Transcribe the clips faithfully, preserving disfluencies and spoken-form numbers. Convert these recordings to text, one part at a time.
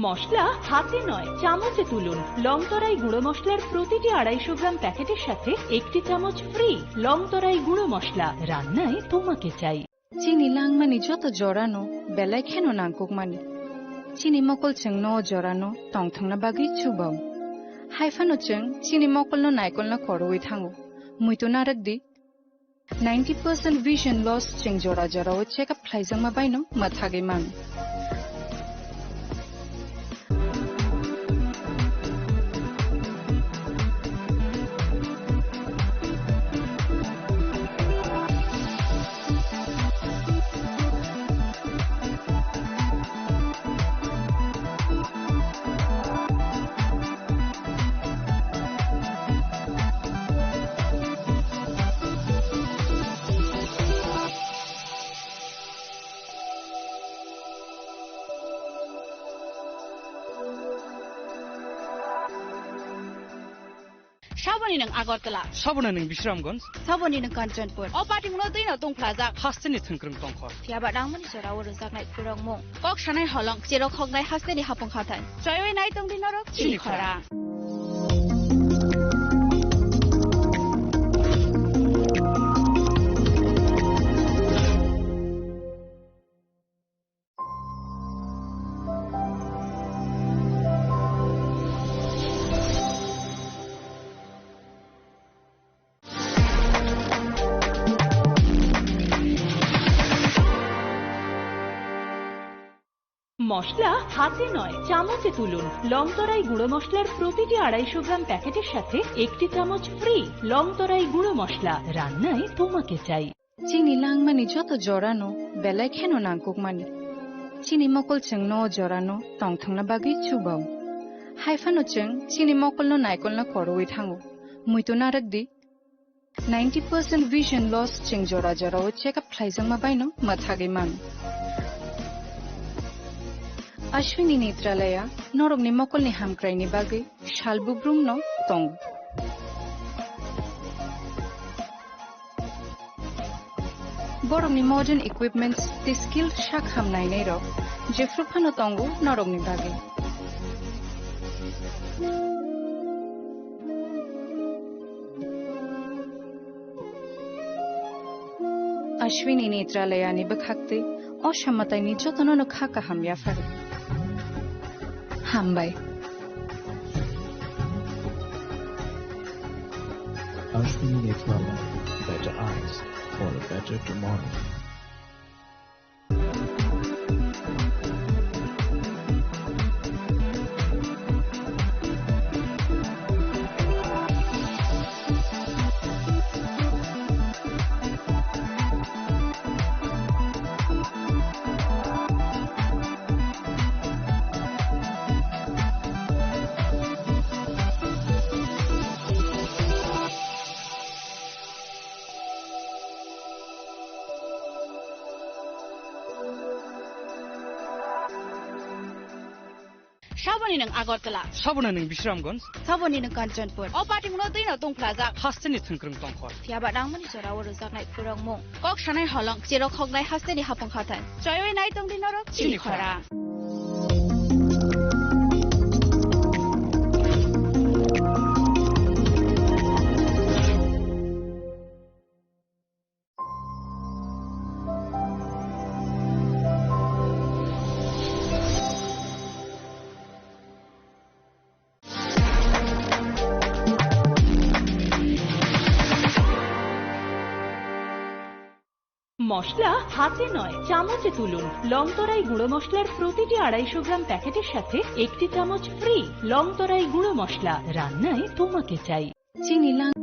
মশলা হাতে নয়, চামচে তুলুন। লং তরাই গুঁড়ো মশলার প্রতিটি আড়াইশো গ্রাম প্যাকেটের সাথে একটি চামচ ফ্রি। লং তরাই গুঁড়ো মশলা, রান্নায় তোমাকে চাই। Chini langmani joto jorano belai kheno nangkukmani. Chini mokol chwngno o jorano tongthokna bagwi chubao. Haiphano chwng chini mokolno naikolna khorwi thango. Muitu narwk di. Ninety percent vision loss chwng jora jorao check up khlaijakma baino mwthagwi mano. Saboni nwng Agartala. Saboni nwng Bisramganj. Saboni nwng Kanchanpur. O patimungno twino tongphlajak. Hasteni thwngkwrwng tongkhor. Phiyaba nangmani jorao rwjaknai khurokmung. Kok sanai holong, cherok hoknai hasteni hapung hathai. Choiwi nai tongdi norok chini khorang. মশলা হাতে নয়, চামচে তুলুন। লং তরাই গুঁড়ো মশলার প্রতিটি আড়াইশো গ্রাম প্যাকেটের সাথে একটি চামচ ফ্রি। লং তরাই গুঁড়ো মশলা, রান্নায় তোমাকে চাই। Chini langmani joto jorano belai kheno nangkukmani. Chini mokol chwngno o jorano tongthokna bagwi chubao. Haiphano chwng chini mokolno naikolna khorwi thango. Muitu narwk di. Ninety percent vision loss chwng jora jorao check up khlaijakma baino mwthagwi mano. Ashwini Netralaya norokni mokolni hamkraini bagwi sal bubrumno tongo. Borokni modern equipments tei skilled sak ham nainairok jephru phano tongo norokni bagwi. Ashwini Netralayani bwkhaktwi o samataini jotono no kha kaham yapharo. Hambai. Ashwini Netralaya, better eyes for a better tomorrow. Saboni nwng Agartala. Saboni nwng Bisramganj. Saboni nwng Kanchanpur. O patimungno twino tongphlajak. Hasteni thwngkwrwng tongkhor. Phiyaba nangmani jorao rwjaknai khurokmung. Kok sanai holong, cherok hoknai hasteni hapung hathai. Choiwi nai tongdi norok chini khorang. মশলা হাতে নয়, চামচে তুলুন। লং তরাই গুঁড়ো মশলার প্রতিটি আড়াইশো গ্রাম প্যাকেটের সাথে একটি চামচ ফ্রি। লং তরাই গুঁড়ো মশলা, রান্নায় তোমাকে চাই। Chini lang.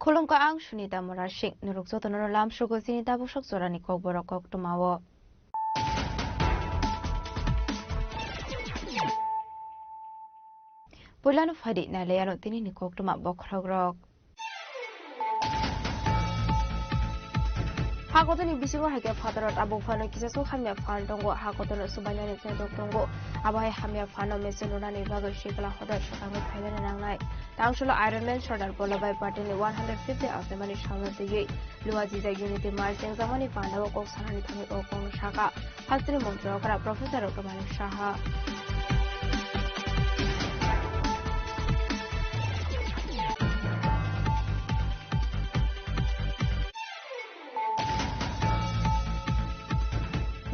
Khulumkha, ang Sunita Murasing. Norok jotono lamsogo chini tabuk sok jorani kokborok koktwmao. Puilano phaidi nailaiano tinini koktwma bokhorokrok. Ha kotorni bisingo hai khe phataro tabuk phano kisa sok hamya phan tongo, ha kotorno swbainani chaidok tongo. Abo hai hamya phano machine rwnani bagwi sikla hoda swkangwi phainani nangnai. Tangsulo Iron Man Sardar Vallabhbhai Patelni one hundred fifty achaimani salno twiwi luajijak Unity March chengjakmani pandao kok sanani thangwi o kokno sakha. Hasteni montri okra Professor Doctor Manik Saha.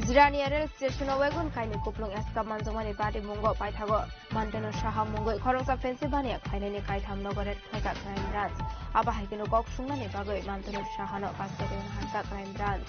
Jirania rail station o wagon kaini kuplung S K manjakmani patimungo paithago Mantanu Saha mungwi khoroksa fancy baniya khlainani kaitham nogo raid khlaikha Crime Branch. Abo hai kheno kok sungnani bagwi Mantanu Sahano custody-o hakha Crime Branch.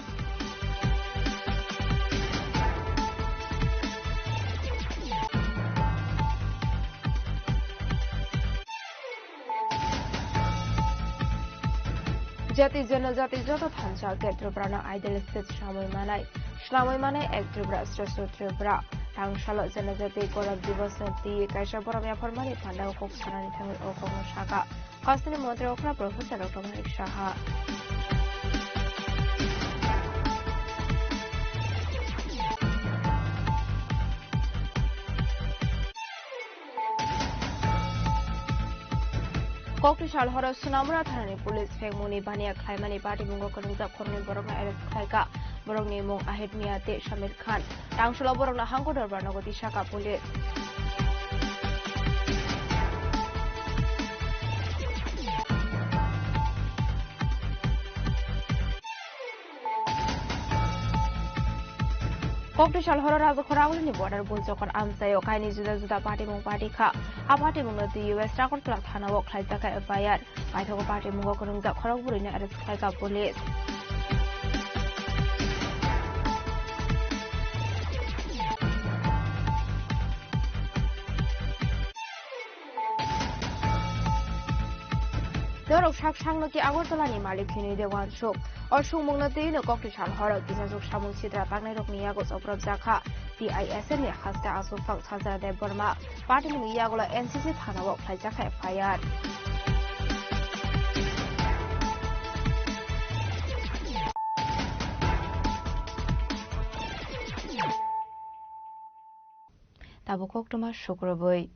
Jati janajati joto thansa khe Tripura no ideal state samwi manai, slamwi manai ek Tripura, shrestho Tripura. Tangsalo janajati gorab divos no twi kaisa borom yapharmani pandao kok sanani thangwi o kokno sakha. Hasteni montri okra Professor Doctor Manik Saha. Koktwsal horo Sonamura thanani police phekmungni baniya khlaimani patimungo kwrwngjak khoroknwi borokno arrest khlaikha. Borokni mung Ahid Mia tei Samir Khan. Tangsulo borokno hangko dorbar nogo tisakha police. Koktwsal horo Rajakhor Agulini border Gulchokon amchaio kaini juda juda patimung patikha. A patimungno twiwi West Agartala thanao khlaijakha F I R. Paithago patimungo kwrwngjak khorok bwrwino arrest khlaikha police. Norok sak sakno ki Agartala ni malik hinwi de wansuk. O sungmungno twiwi no koktwsal horo kisasuk samung sitra tangnairokni yago chopropjakha. T I S F ni haste aswk phang Sajra Debbarma. Patimungni yagulo N C C thanao khlaijakha F I R. Tabuk koktwma sukrubwi.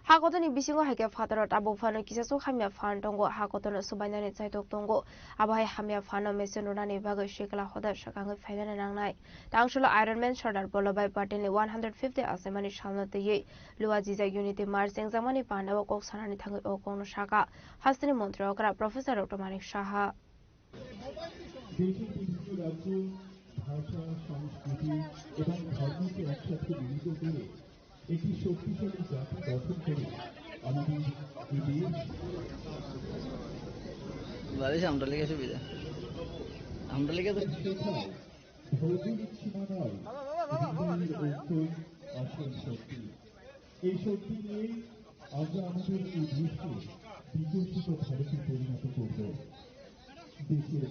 Ha kotorni bisingo hai khe phataro tabuk phano kisasuk hamya phan tongo, ha kotorno swbainani chaitok tongo. Abo hai hamya phano machine rwnani bagwi sikla hoda swkangwi phainani nangnai. Tangsulo Iron Man Sardar Vallabhbhai Patelni one hundred fifty achaimani salno twiwi luajijak Unity March chengjakmani pandao kok sanani thangwi o kokno sakha hasteni montri okra Professor Doctor Manik Saha. দেশের বিভিন্ন রাজ্য, ভাষা, সংস্কৃতি এবং ধর্মকে একসাথে মিলিত করে একটি শক্তিশালী জাতি গঠন করে আমাদের এই দেশ বালিশ আমরা লিখে সুবিধা। আমরা লিখে তো শেখায়। ভৌগোলিক সীমা নয়, হৃদয়ের ঐক্যই আসল শক্তি। এই শক্তি নিয়েই আমরা আমাদের এই দেশকে বিকশিত ভারতে পরিণত করব। দেশের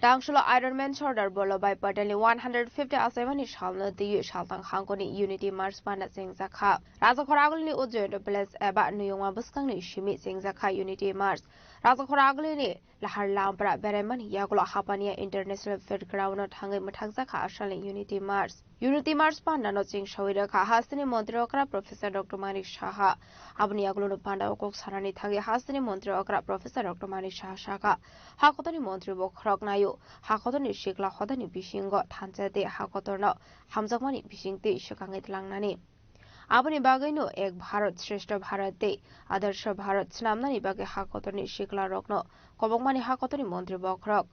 Tangsulo Iron Man Sardar Vallabhbhai Patelni one hundred fifty achaimani salno twiwi saltang hangkoni Unity March panda chengjakha. Rajakhor Agulini Ujjayan Palace eba Nuyungma bwskangni simi chengjakha Unity March. Rajakhor Agulini Lahar Lampra beraimani yagulo Hapania International Fairground-o thangwi mwthangjakha asalni Unity March. Unity March pandano chengsawi rwkha hasteni montri okra Professor Doctor Manik Saha. Aboni yagulono pandao kok sanani thangwi hasteni montri okra Professor Doctor Manik Saha sakha, ha kotorni montri bokhorok naio, ha kotorni sikla hodani bisingo thansa tei ha kotorno hamjakmani bisingtwi swkangwi tlangnani. Aboni bagwino Ek Bharat Shreshtha Bharat tei Adarsha Bharat swnamnani bagwi ha kotorni siklarokno kobokmani ha kotorni montri bokhorok.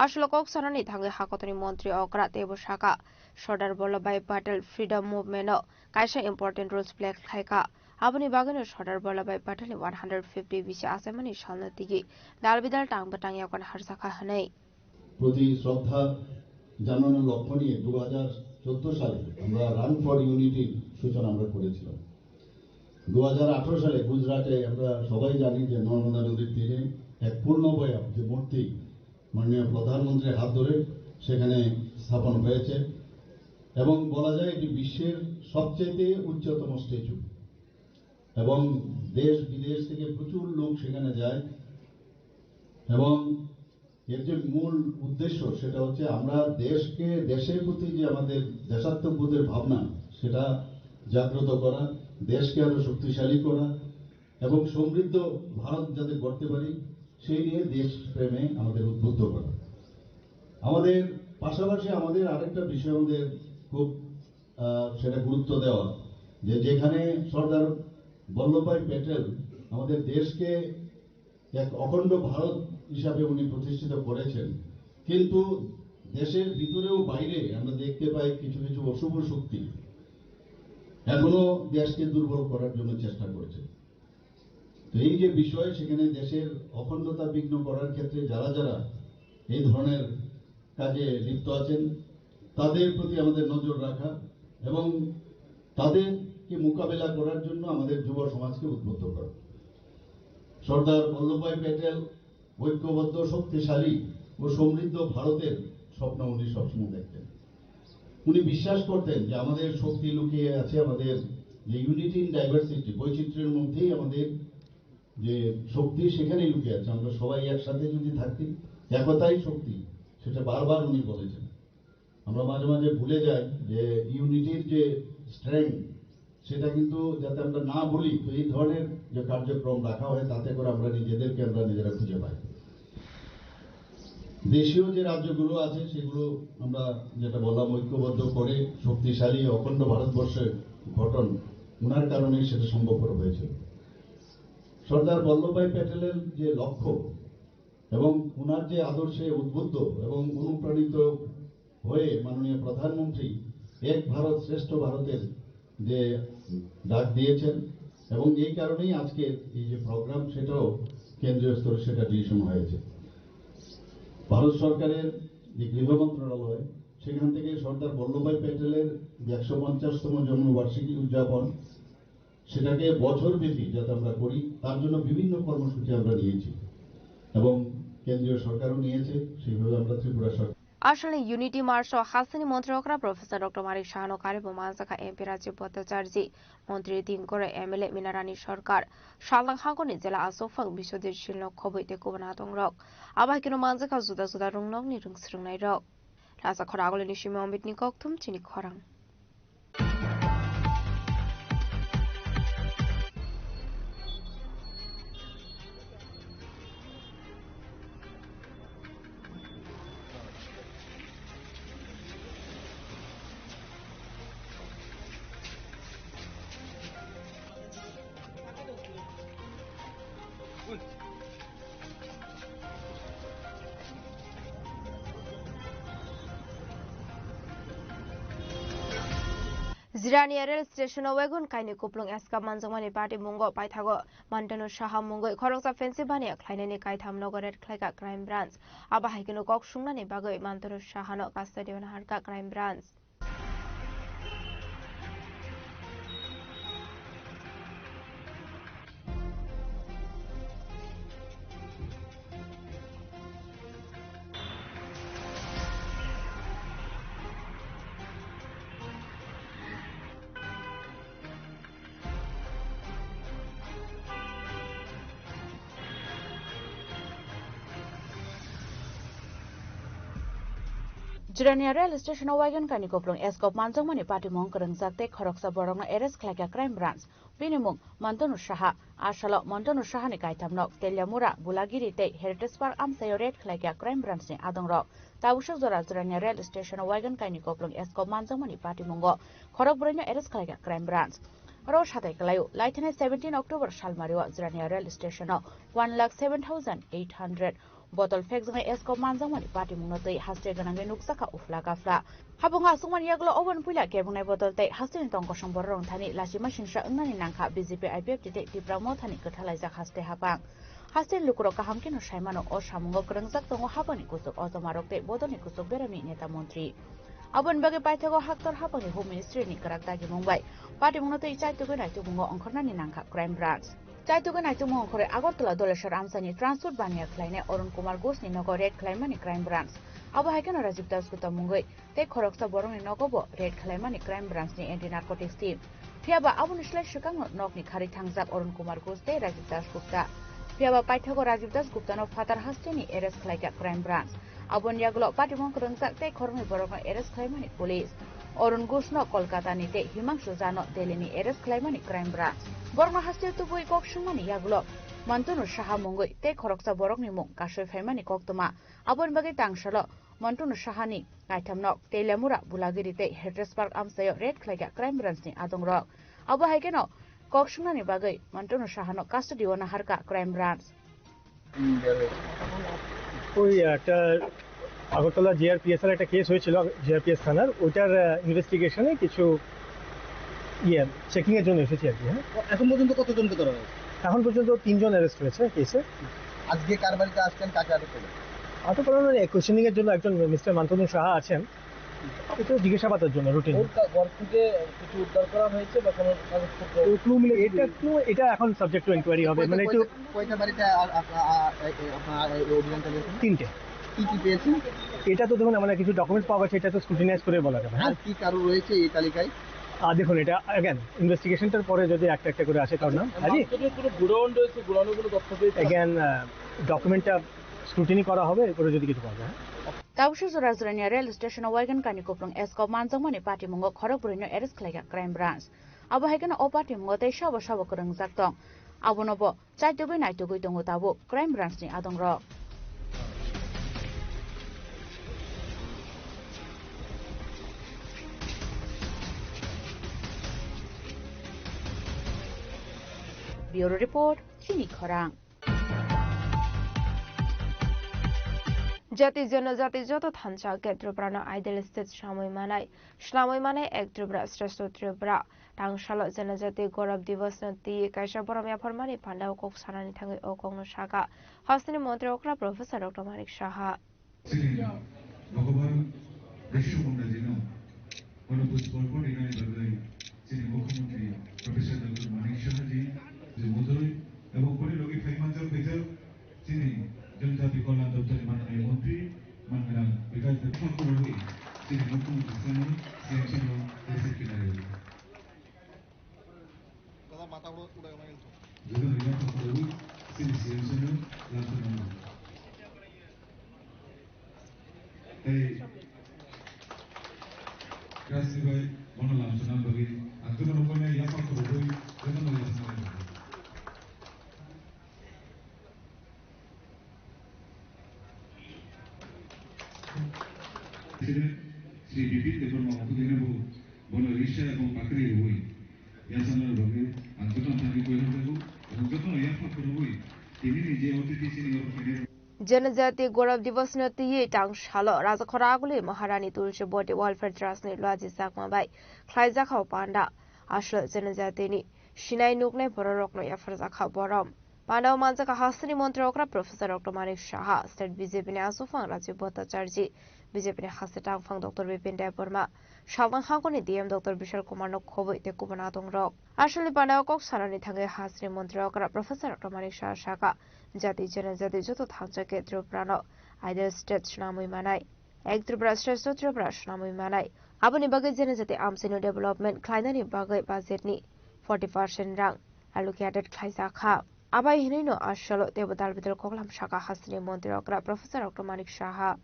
Aswlo kok sanani thangwi ha kotorni montri okra teibo sakha, Sardar Vallabhbhai Patel Freedom Movement-o kaisa important roles play khlaikha. Aboni bagwino Sardar Vallabhbhai Patelni one hundred fifty bisi achaimani salno tigi dal bidal tang bwtang yakon harjakha hwnwi. প্রতি শ্রদ্ধা জানানোর লক্ষ্য নিয়ে দু হাজার চোদ্দ সালে আমরা রান ফর ইউনিটির সূচনা আমরা করেছিলাম। দু হাজার আঠারো সালে গুজরাটে আমরা সবাই জানি যে নর্মদা নদীর তীরে এক পূর্ণ বয়ান যে মূর্তি মাননীয় প্রধানমন্ত্রীর হাত ধরে সেখানে স্থাপন হয়েছে এবং বলা যায় এটি বিশ্বের সবচেয়ে উচ্চতম স্ট্যাচু এবং দেশ বিদেশ থেকে প্রচুর লোক সেখানে যায় এবং এর যে মূল উদ্দেশ্য সেটা হচ্ছে আমরা দেশকে, দেশের প্রতি যে আমাদের দেশাত্মবোধের ভাবনা সেটা জাগ্রত করা, দেশকে আরো শক্তিশালী করা এবং সমৃদ্ধ ভারত যাতে গড়তে পারি সেই নিয়ে দেশপ্রেমে আমাদের উদ্বুদ্ধ করা। আমাদের পাশাপাশি আমাদের আরেকটা বিষয় আমাদের খুব, আহ, সেটা গুরুত্ব দেওয়া যে যেখানে সর্দার বল্লভভাই প্যাটেল আমাদের দেশকে এক অখণ্ড ভারত হিসাবে উনি প্রতিষ্ঠিত করেছেন, কিন্তু দেশের ভিতরেও বাইরে আমরা দেখতে পাই কিছু কিছু অশুভ শক্তি এখনো দেশকে দুর্বল করার জন্য চেষ্টা করছে। তো এই যে বিষয়, সেখানে দেশের অখণ্ডতা বিঘ্ন করার ক্ষেত্রে যারা যারা এই ধরনের কাজে লিপ্ত আছেন, তাদের প্রতি আমাদের নজর রাখা এবং তাদেরকে মোকাবেলা করার জন্য আমাদের যুব সমাজকে উদ্বুদ্ধ করা। সর্দার বল্লভভাই প্যাটেল ঐক্যবদ্ধ, শক্তিশালী ও সমৃদ্ধ ভারতের স্বপ্ন উনি সবসময় দেখতেন। উনি বিশ্বাস করতেন যে আমাদের শক্তি লুকিয়ে আছে আমাদের যে ইউনিটি ইন ডাইভার্সিটি, বৈচিত্র্যের মধ্যেই আমাদের যে শক্তি সেখানেই লুকিয়ে আছে। আমরা সবাই একসাথে যদি থাকি, একতাই শক্তি, সেটা বারবার উনি বলেছেন। আমরা মাঝে মাঝে ভুলে যাই যে ইউনিটির যে স্ট্রেংথ, সেটা কিন্তু যাতে আমরা না ভুলি। তো এই ধরনের যে কার্যক্রম রাখা হয়, তাতে করে আমরা নিজেদেরকে আমরা নিজেরা খুঁজে পাই। দেশীয় যে রাজ্যগুলো আছে, সেগুলো আমরা যেটা বললাম, ঐক্যবদ্ধ করে শক্তিশালী অখণ্ড ভারতবর্ষের গঠন, ওনার কারণেই সেটা সম্ভবপর হয়েছিল। সর্দার বল্লভভাই প্যাটেলের যে লক্ষ্য এবং ওনার যে আদর্শে উদ্বুদ্ধ এবং অনুপ্রাণিত হয়ে মাননীয় প্রধানমন্ত্রী এক ভারত শ্রেষ্ঠ ভারতের যে ডাক দিয়েছেন এবং এই কারণেই আজকে এই যে প্রোগ্রাম, সেটাও কেন্দ্রীয় স্তরে সেটা ডিসিশন হয়েছে। ভারত সরকারের যে গৃহ মন্ত্রণালয়, সেখান থেকে সর্দার বল্লভভাই প্যাটেলের যে একশো পঞ্চাশতম জন্মবার্ষিকী উদযাপন, সেটাকে বছরব্যাপী যাতে আমরা করি, তার জন্য বিভিন্ন কর্মসূচি আমরা নিয়েছি এবং কেন্দ্রীয় সরকারও নিয়েছে, সেইভাবে আমরা ত্রিপুরা সরকার Ashalni Unity March o hasteni montri okra Professor Doctor Manik Sahano karibo manjakha M P Rajiv Bhattacharjee, montri Dingkore, M L A Minarani Sarkar, Salnang Hangkoni jela aswkphang Biswajit Silno khobwi tei kubun adongrok. Abo hai kheno manjakha juda juda rwngnokni rwngsrwngnairok. Rasa khorang agulini simi Omitni kokthum chini khorang. Jirania rail station o wagon kainwi kuplung eskap manjakmani patimungo paithago Mantanu Saha mungwi khoroksa fancy baniya khlainani kaitham nogo raid khlaikha Crime Branch. Abo hai kheno kok sungnani bagwi Mantanu Sahano custody o naharkha Crime Branch. Jirania rail station o wagon kainwi kuplung eskop manjakmani patimung kwrwngjak tei khoroksa borokno arrest khlaikha Crime Branch. Bini mung Mantanu Saha. A salo Mantanu Sahani kaithamno Teliamura, Bulagiri tei Heritage Park amchaio raid khlaikha Crime Branch ni adongrok. Tabuksak jora Jirania rail station o wagon kainwi kuplung eskop manjakmani patimungo khorok broino arrest khlaikha Crime Branch. Oro satai kwlaio, laithani seventeen October salmario Jirania rail station o one lakh seven thousand eight hundred bottle phekjaknai eskop manjakmani patimungno twi haste gwnangwi nukjakha uphla kaphla. Habungo aswkmani yagulo oboni puila kebungnai bottle tei hasteni tong kosong bororok thani lachima singsa wngnani nangkha B J P I P F T tei Tipra Mothani kwthalaijak haste hapang. Hasteni lukurok kaham kheno saimano o samungo kwrwngjak tongo habani kuchuk ojomarok tei bodolni kuchuk beremni neta montri. Aboni bagwi paithago haktor haphangni Home Ministry ni kwrak dagimung bai patimungno tei chaitugwi naitugmungo ongkhornani nangkha Crime Branch. Chaitugwi naitugmung ongkhorwi Agartala Doleshwar amchaini transport baniya khlainai Arun Kumar Ghosh ni nogo raid khlaimani Crime Branch. Abo hai kheno Rajiv Das Gupta mungwi tei khoroksa borokni nogo bo raid khlaimani Crime Branch ni Anti Narcotics team. Phiya ba aboni slai swkangno nokni kharwi thangjak Arun Kumar Ghosh tei Rajiv Das Gupta. Phiya ba paithago Rajiv Das Guptano phatar hasteni arrest khlaikha Crime Branch. Aboni yagulo patimung kwrwngjak tei khoroknwi borokno arrest khlaimani police. Arun Ghoshno Kolkatani tei Himangshu Jhano Delhini arrest khlaimani Crime Branch. Borokno hasteo tubui kok swngmani yagulo Mantanu Saha mungwi tei khoroksa borokni mung kasui phaimani koktwma. Aboni bagwi tangsalo Mantanu Sahani Kaithamnok, Teliamura, Bulagiri tei Hattiesburg amchaio raid khlaikha Crime Branch ni adongrok. Abo hai kheno kok swngnani bagwi Mantanu Sahano custody o naharkha Crime Branch. ওই একটা আগরতলা জিআরপিএস এর একটা কেস হয়েছিল, জিআরপিএস থানার, ওইটার ইনভেস্টিগেশনে কিছু ইয়ে চেকিং এর জন্য এসেছি আর কি। হ্যাঁ, এখন পর্যন্ত কতজনকে ধরা হয়েছে? এখন পর্যন্ত তিনজন অ্যারেস্ট হয়েছে কেসে। আজকে কার বাড়িতে আসছেন, কাকে আটক করলেন? আটক করানো, কোশ্চেনিং এর জন্য একজন মিস্টার মান্থনু সাহা আছেন, একটু জিজ্ঞাসাবাদের জন্য রুটিন। ওর কা-, ঘর থেকে কিছু উদ্ধার করা হয়েছে বা কোনো কাগজপত্র? ওই ক্লু মিলে, এটা ক্লু, এটা এখন সাবজেক্ট টু ইনকোয়ারি হবে, কয়টা, মানে একটু কয়টা, কয়টা বাড়িতে আ-, আ-, আ-, আ-, এ-, এ-, আপনারা এই অভিযান চালিয়েছেন? তিনটে। কি কি পেয়েছেন? এটা তো দেখুন, আমরা কিছু ডকুমেন্টস পাওয়া গেছে, এটা তো স্ক্রুটিনাইজ করে বলা যাবে। হ্যাঁ, আর কি কারো রয়েছে এই তালিকায়? আহ, দেখুন, এটা অ্যাগেন ইনভেস্টিগেশনটার পরে যদি একটা একটা করে আসে কারোর নাম। জি। মার্কেটে কোনো গোডাউন রয়েছে, গোডাউনের কোনো তথ্য পেয়েছেন? অ্যাগেন, আহ, ডকুমেন্টটা স্ক্রুটিনি করা হবে, এরপরে যদি কিছু পাওয়া যায়। Tabuk swijwk Rajrani rail station o wagon kani kuplung escort manjakmani patimungo khorok brwino arrest khlaikha Crime Branch. Abo hai kheno o patimungo tei sabo sabo kwrwngjak tong, abono bo chaitugwi naitugwi tongo tabuk Crime Branch ni adongrok. Bureau Report, Chini Khorang. Jati janajati joto thansa khe Tripura no ideal state swnamwi manai, swnamwi manai ek Tripura, Shrestho Tripura. Tangsalo Janajati Gaurav Divas no twi kaisa borom yapharmani pandao kok sanani thangwi o kokno sakha hasteni montri okra Professor Doctor Manik Saha. Chini Bhagwan Biswa Kunda jino bono puspor ko dinani bagwi chini Mukhyamantri Professor Doctor Manik Saha ji, je mujoi ebong boni logi phai manjak phaijak chini Janajati Kalyan Doptor ni manani montri, manani Bikash Debbarma khorogwi chini Mukhyamantri sano, C M sano, S F K nai. Jotono yapha khorogwi chini C M sano lamsa nango. Tei Krasi bai bono lamsa nang bagwi ang jotono koinai yapha khorogwi jotono lamsa nango. President Shri Bipin Debbarma Mahathir bo bono risa ebong pakri rwi yasana rwgwi ang jotono thani koiha jago ebong jotono yapha khorogwi tini ni je O T T C ni oro khainai. Janajati Gaurav Divas no twiwi tangsalo Rajakhora Aguli Maharani Tulsi Boti Welfare Trust ni Luaji Chakma bai khlaijak ha panda. Aswk Janajati ni sinai nuknai bororokno yapharjak ha borom. Pandao manjak hasteni montri okra Professor Doctor Manik Saha, State B J P ni Achukphang Rajiv Bhattacharjee, B J P ni haste tangphang Doctor Bipin Debbarma, Salnang Hangkoni D M Doctor Bishal Kumar no khobwi tei kubun adongrok. Aswkni pandao kok sanani thangwi hasteni montri okra Professor Doctor Manik Saha sakha, jati janajati joto thansa khe Tripura no ideal state swnamwi manai. Ek Tripura Shrestho Tripura swnamwi manai. Aboni bagwi janajati amchaino development khlainani bagwi budget ni forty percent rang allocated khlaijak kha. Abai hinwi no aswkalo teibo dal bidal koklam sakha hasteni montri okra Professor Doctor Manik Saha.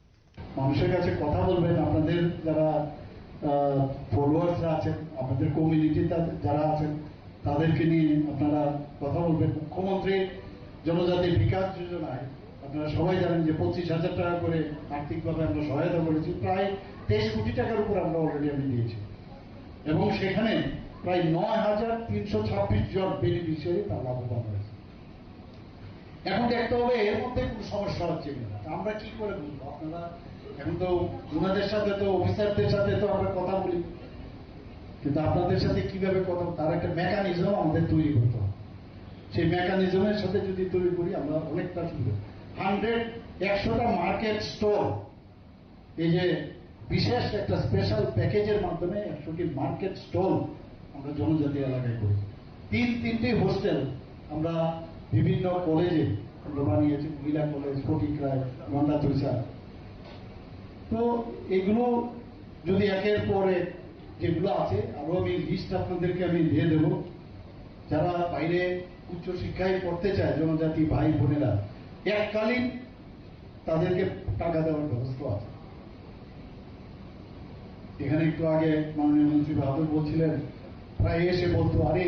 মানুষের কাছে কথা বলবেন, আপনাদের যারা, আহ, ফলোয়ার্সরা আছেন, আপনাদের কমিউনিটি যারা আছেন, তাদেরকে নিয়ে আপনারা কথা বলবেন। মুখ্যমন্ত্রী জনজাতি বিকাশ যোজনায় আপনারা সবাই জানেন যে পঁচিশ হাজার টাকা করে আর্থিকভাবে আমরা সহায়তা করেছি, প্রায় তেইশ কোটি টাকার উপর আমরা অলরেডি আমি দিয়েছি, এবং সেখানে প্রায় নয় হাজার তিনশো ছাব্বিশ জন বেনিফিশিয়ারি তার লাভবান হয়েছে। এখন দেখতে হবে এর মধ্যে কোনো সমস্যা হচ্ছে কিনা। তা আমরা কি করে বুঝবো? আপনারা এখন তো ওনাদের সাথে তো, অফিসারদের সাথে তো আমরা কথা বলি, কিন্তু আপনাদের সাথে কিভাবে কথা, তার একটা মেকানিজম আমাদের তৈরি করতে হবে। সেই মেকানিজমের সাথে যদি তৈরি করি, আমরা অনেকটা সুবিধা। হান্ড্রেড, একশোটা মার্কেট স্টল, এই যে বিশেষ একটা স্পেশাল প্যাকেজের মাধ্যমে একশোটি মার্কেট স্টল আমরা জনজাতি এলাকায় করি। তিন তিনটি হোস্টেল আমরা বিভিন্ন কলেজে আমরা বানিয়েছি, মহিলা কলেজ, ফটিকরায়, গন্ডাতুইসা। তো এগুলো যদি একের পর এক যেগুলো আছে, আরো আমি লিস্ট আপনাদেরকে আমি দিয়ে দেবো। যারা বাইরে উচ্চশিক্ষায় পড়তে চায়, জনজাতি ভাই বোনেরা, এককালীন তাদেরকে টাকা দেওয়ার ব্যবস্থা আছে। এখানে একটু আগে মাননীয় মন্ত্রী বাহাদুর বলছিলেন, প্রায় এসে বলতো, "আরে,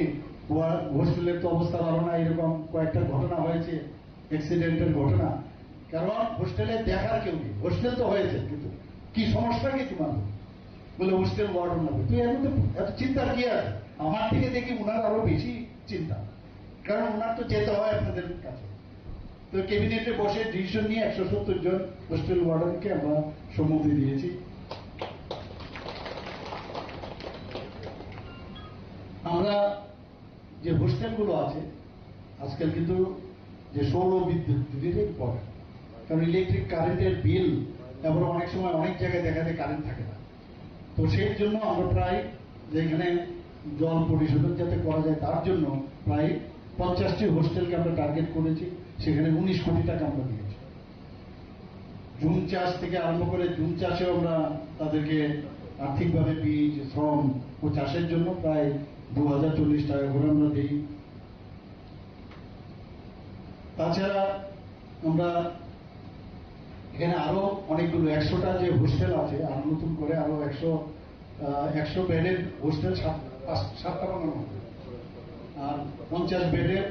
হোস্টেলের তো অবস্থা ভালো না, এরকম কয়েকটা ঘটনা হয়েছে, অ্যাক্সিডেন্টের ঘটনা।" কারণ হোস্টেলে দেখার কেউ নেই। হোস্টেল তো হয়েছে, কিন্তু কি সমস্যা কি তোমার? বলে, "হোস্টেল ওয়ার্ডেন হবে।" তুই এর মধ্যে এত চিন্তার কি আছে? আমার থেকে দেখি ওনার আরো বেশি চিন্তা, কারণ ওনার তো যেতে হয় আপনাদের কাছে। তো ক্যাবিনেটে বসে ডিসিশন নিয়ে একশো সত্তর জন হোস্টেল ওয়ার্ডেনকে আমরা সম্মতি দিয়েছি। আমরা যে হোস্টেলগুলো আছে, আজকাল কিন্তু যে সৌর বিদ্যুৎ যদি রেট পড়ে, কারণ ইলেকট্রিক কারেন্টের বিল, তারপরে অনেক সময় অনেক জায়গায় দেখা যায় কারেন্ট থাকে না। তো সেই জন্য আমরা প্রায় যেখানে জল পরিশোধন যাতে করা যায়, তার জন্য প্রায় পঞ্চাশটি হোস্টেলকে আমরা টার্গেট করেছি, সেখানে উনিশ কোটি টাকা আমরা দিয়েছি। জুম চাষ থেকে আরম্ভ করে জুম চাষেও আমরা তাদেরকে আর্থিকভাবে বীজ, শ্রম ও চাষের জন্য প্রায় দু হাজার চল্লিশ টাকা করে আমরা দিই। তাছাড়া আমরা এখানে আরো অনেকগুলো, একশোটা যে হোস্টেল আছে, আর নতুন করে আরো একশো, আহ, একশো বেডের হোস্টেল সাত, পাঁচ, সাতটা বানানো হবে, আর পঞ্চাশ বেডের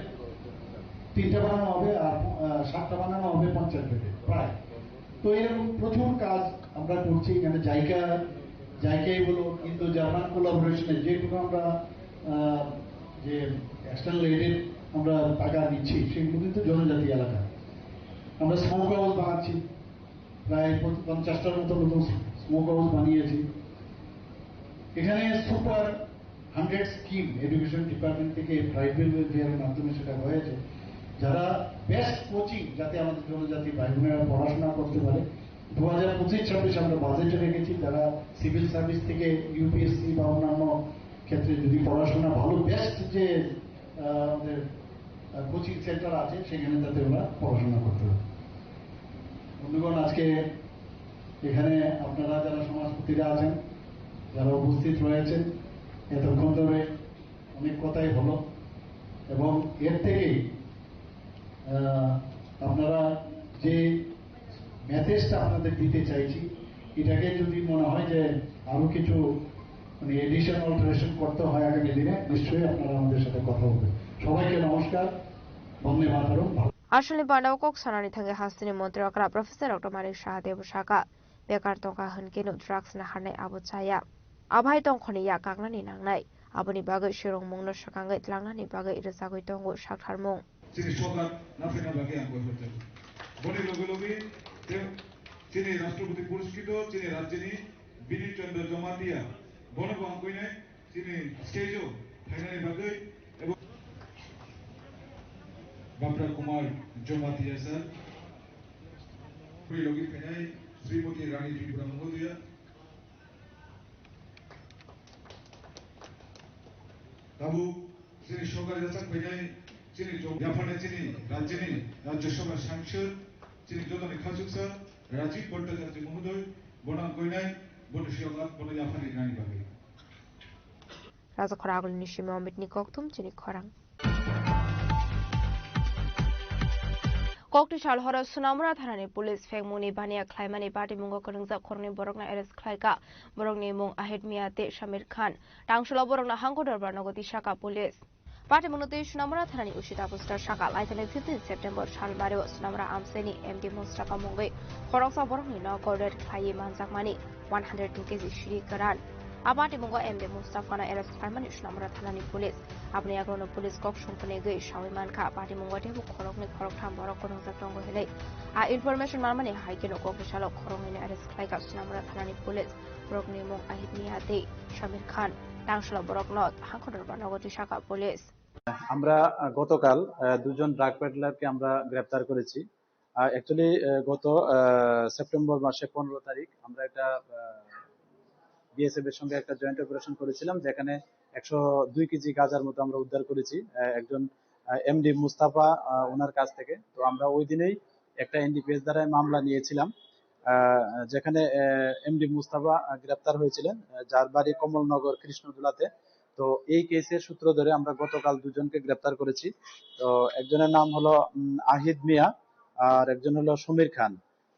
তিনটা বানানো হবে, আর আহ, সাতটা বানানো হবে পঞ্চাশ বেডের প্রায়। তো এরকম প্রচুর কাজ আমরা করছি। এখানে জাইকা, জাইকাই বলো, কিন্তু জার্মান কোলাবোরেশনে যে কোনো আমরা আহ, যে এক্সটার্নাল এডের আমরা টাকা দিচ্ছি, সেগুলো কিন্তু জনজাতি এলাকা। আমরা স্মোক হাউস বানাচ্ছি, প্রায় পঞ্চ-, পঞ্চাশটার মতো নতুন স্মোক হাউস বানিয়েছি। এখানে super hundred scheme education department থেকে ট্রাইবাল ওয়েলফেয়ারের মাধ্যমে সেটা হয়েছে, যারা বেস্ট কোচিং, যাতে আমাদের জনজাতি ভাই বোনেরা পড়াশোনা করতে পারে। দু হাজার পঁচিশ ছাব্বিশ আমরা বাজেটে রেখেছি, যারা সিভিল সার্ভিস থেকে ইউপিএসসি বা অন্যান্য ক্ষেত্রে যদি পড়াশোনা ভালো বেস্ট যে আহ, আমাদের কোচিং সেন্টার আছে, সেখানে যাতে ওরা পড়াশোনা করতে পারে। বন্ধুগণ, আজকে এখানে আপনারা যারা সমাজপতিরা আছেন, যারা উপস্থিত রয়েছেন, এতক্ষণ ধরে অনেক কথাই হলো, এবং এর থেকেই আহ, আপনারা যে মেসেজটা আপনাদের দিতে চাইছি, এটাকে যদি মনে হয় যে আরো কিছু মানে এডিশন অল্টারেশন করতে হয় আগামী দিনে, নিশ্চয়ই আপনারা আমাদের সাথে কথা বলবেন। সবাইকে নমস্কার, বন্দে মাতরম, ভালো Aswlni bana o kok sanani thangwi hasteni montri okra Professor Doctor Manik Saha teibo saka, bekar tongkha hwnkhe no drugs naharnai abo chaya. Abai tongkhorni yak kaknani nangnai. Aboni bagwi swrwngmungno swkangwi tlangnani bagwi rwchagwi tongo saktharmung. Chini sokat naphina bagwi ang koi hojak. Boni loge loge tei chini Rashtrapati Puraskito chini rajyoni Bini Chandra Jamatia, bono bo ang koinai chini stage o phainani bagwi ebo Bapra Kumar Jamatia sir, boni loge phainai Srimati Rani Tripura Mahodoya, Tabuk chini sorkar yachak phainai chini jom-, yaphane chini rajyoni Rajya Sabha sangsad, chini jotoni khachuksa Rajiv Bhattacharya Mohodoy, bono ang koinai, bono siyok at, bono yaphani nani bagwi. Rajakhor agulini simi Omitni kokthum chini khorang. Kokti sal horo Sunamura thanani police phengmungni baniya khlaimani patimungo kwrwngjak khoroknwi borokno arrest khlaikha. Borokni mung Ahid Mia tei Shamir Khan. Tangsulo borokno Hangko Dorbar nogo tisaka police. Patimungno twi Sunamura thanani O C Tapus Rao saka, laithani fifteen September salmario Sunamura amchaini M D Mustafa mungwi khoroksa borokni nogo raid khlaiwi manjakmani one hundred two K G siri kwran. A patimungo M D Mustafano arrest khlaimani Sunamura thanani police. Aboni yagulono police kok songphone gwi sawi mankha, patimungo teibo khoroknwi khoroktham borok kwrwngjak tongo hinwi. A information manmani hai kheno kokni salo khoroknwino arrest khlaikha Sunamura thanani police. Borokni mung Ahid Mia tei Shamir Khan. Tangsulo borokno Hangko Dorbar nogo tisaka police. আমরা, আহ, গতকাল, আহ, দুজন ড্রাগ পেডলারকে আমরা গ্রেপ্তার করেছি। আহ, actually, আহ, গত, আহ, সেপ্টেম্বর মাসে পনেরো তারিখ আমরা একটা, আহ, বিএসএফ এর সঙ্গে একটা জয়েন্ট অপারেশন করেছিলাম, যেখানে একশো দুই কেজি গাঁজার মতো আমরা উদ্ধার করেছি, আহ, একজন, আহ, এমডি মুস্তাফা, আহ, ওনার কাছ থেকে। তো আমরা ওই দিনেই একটা এনডিপিএস ধারায় মামলা নিয়েছিলাম, আহ, যেখানে, আহ, এমডি মুস্তাফা, আহ, গ্রেপ্তার হয়েছিলেন, আহ, যার বাড়ি কমলনগর কৃষ্ণধুলাতে। তো এই কেসের সূত্র ধরে আমরা গতকাল দুজনকে গ্রেপ্তার করেছি। তো একজনের নাম হলো, উম, আহিদ মিয়া, আর একজন হলো সমীর খান।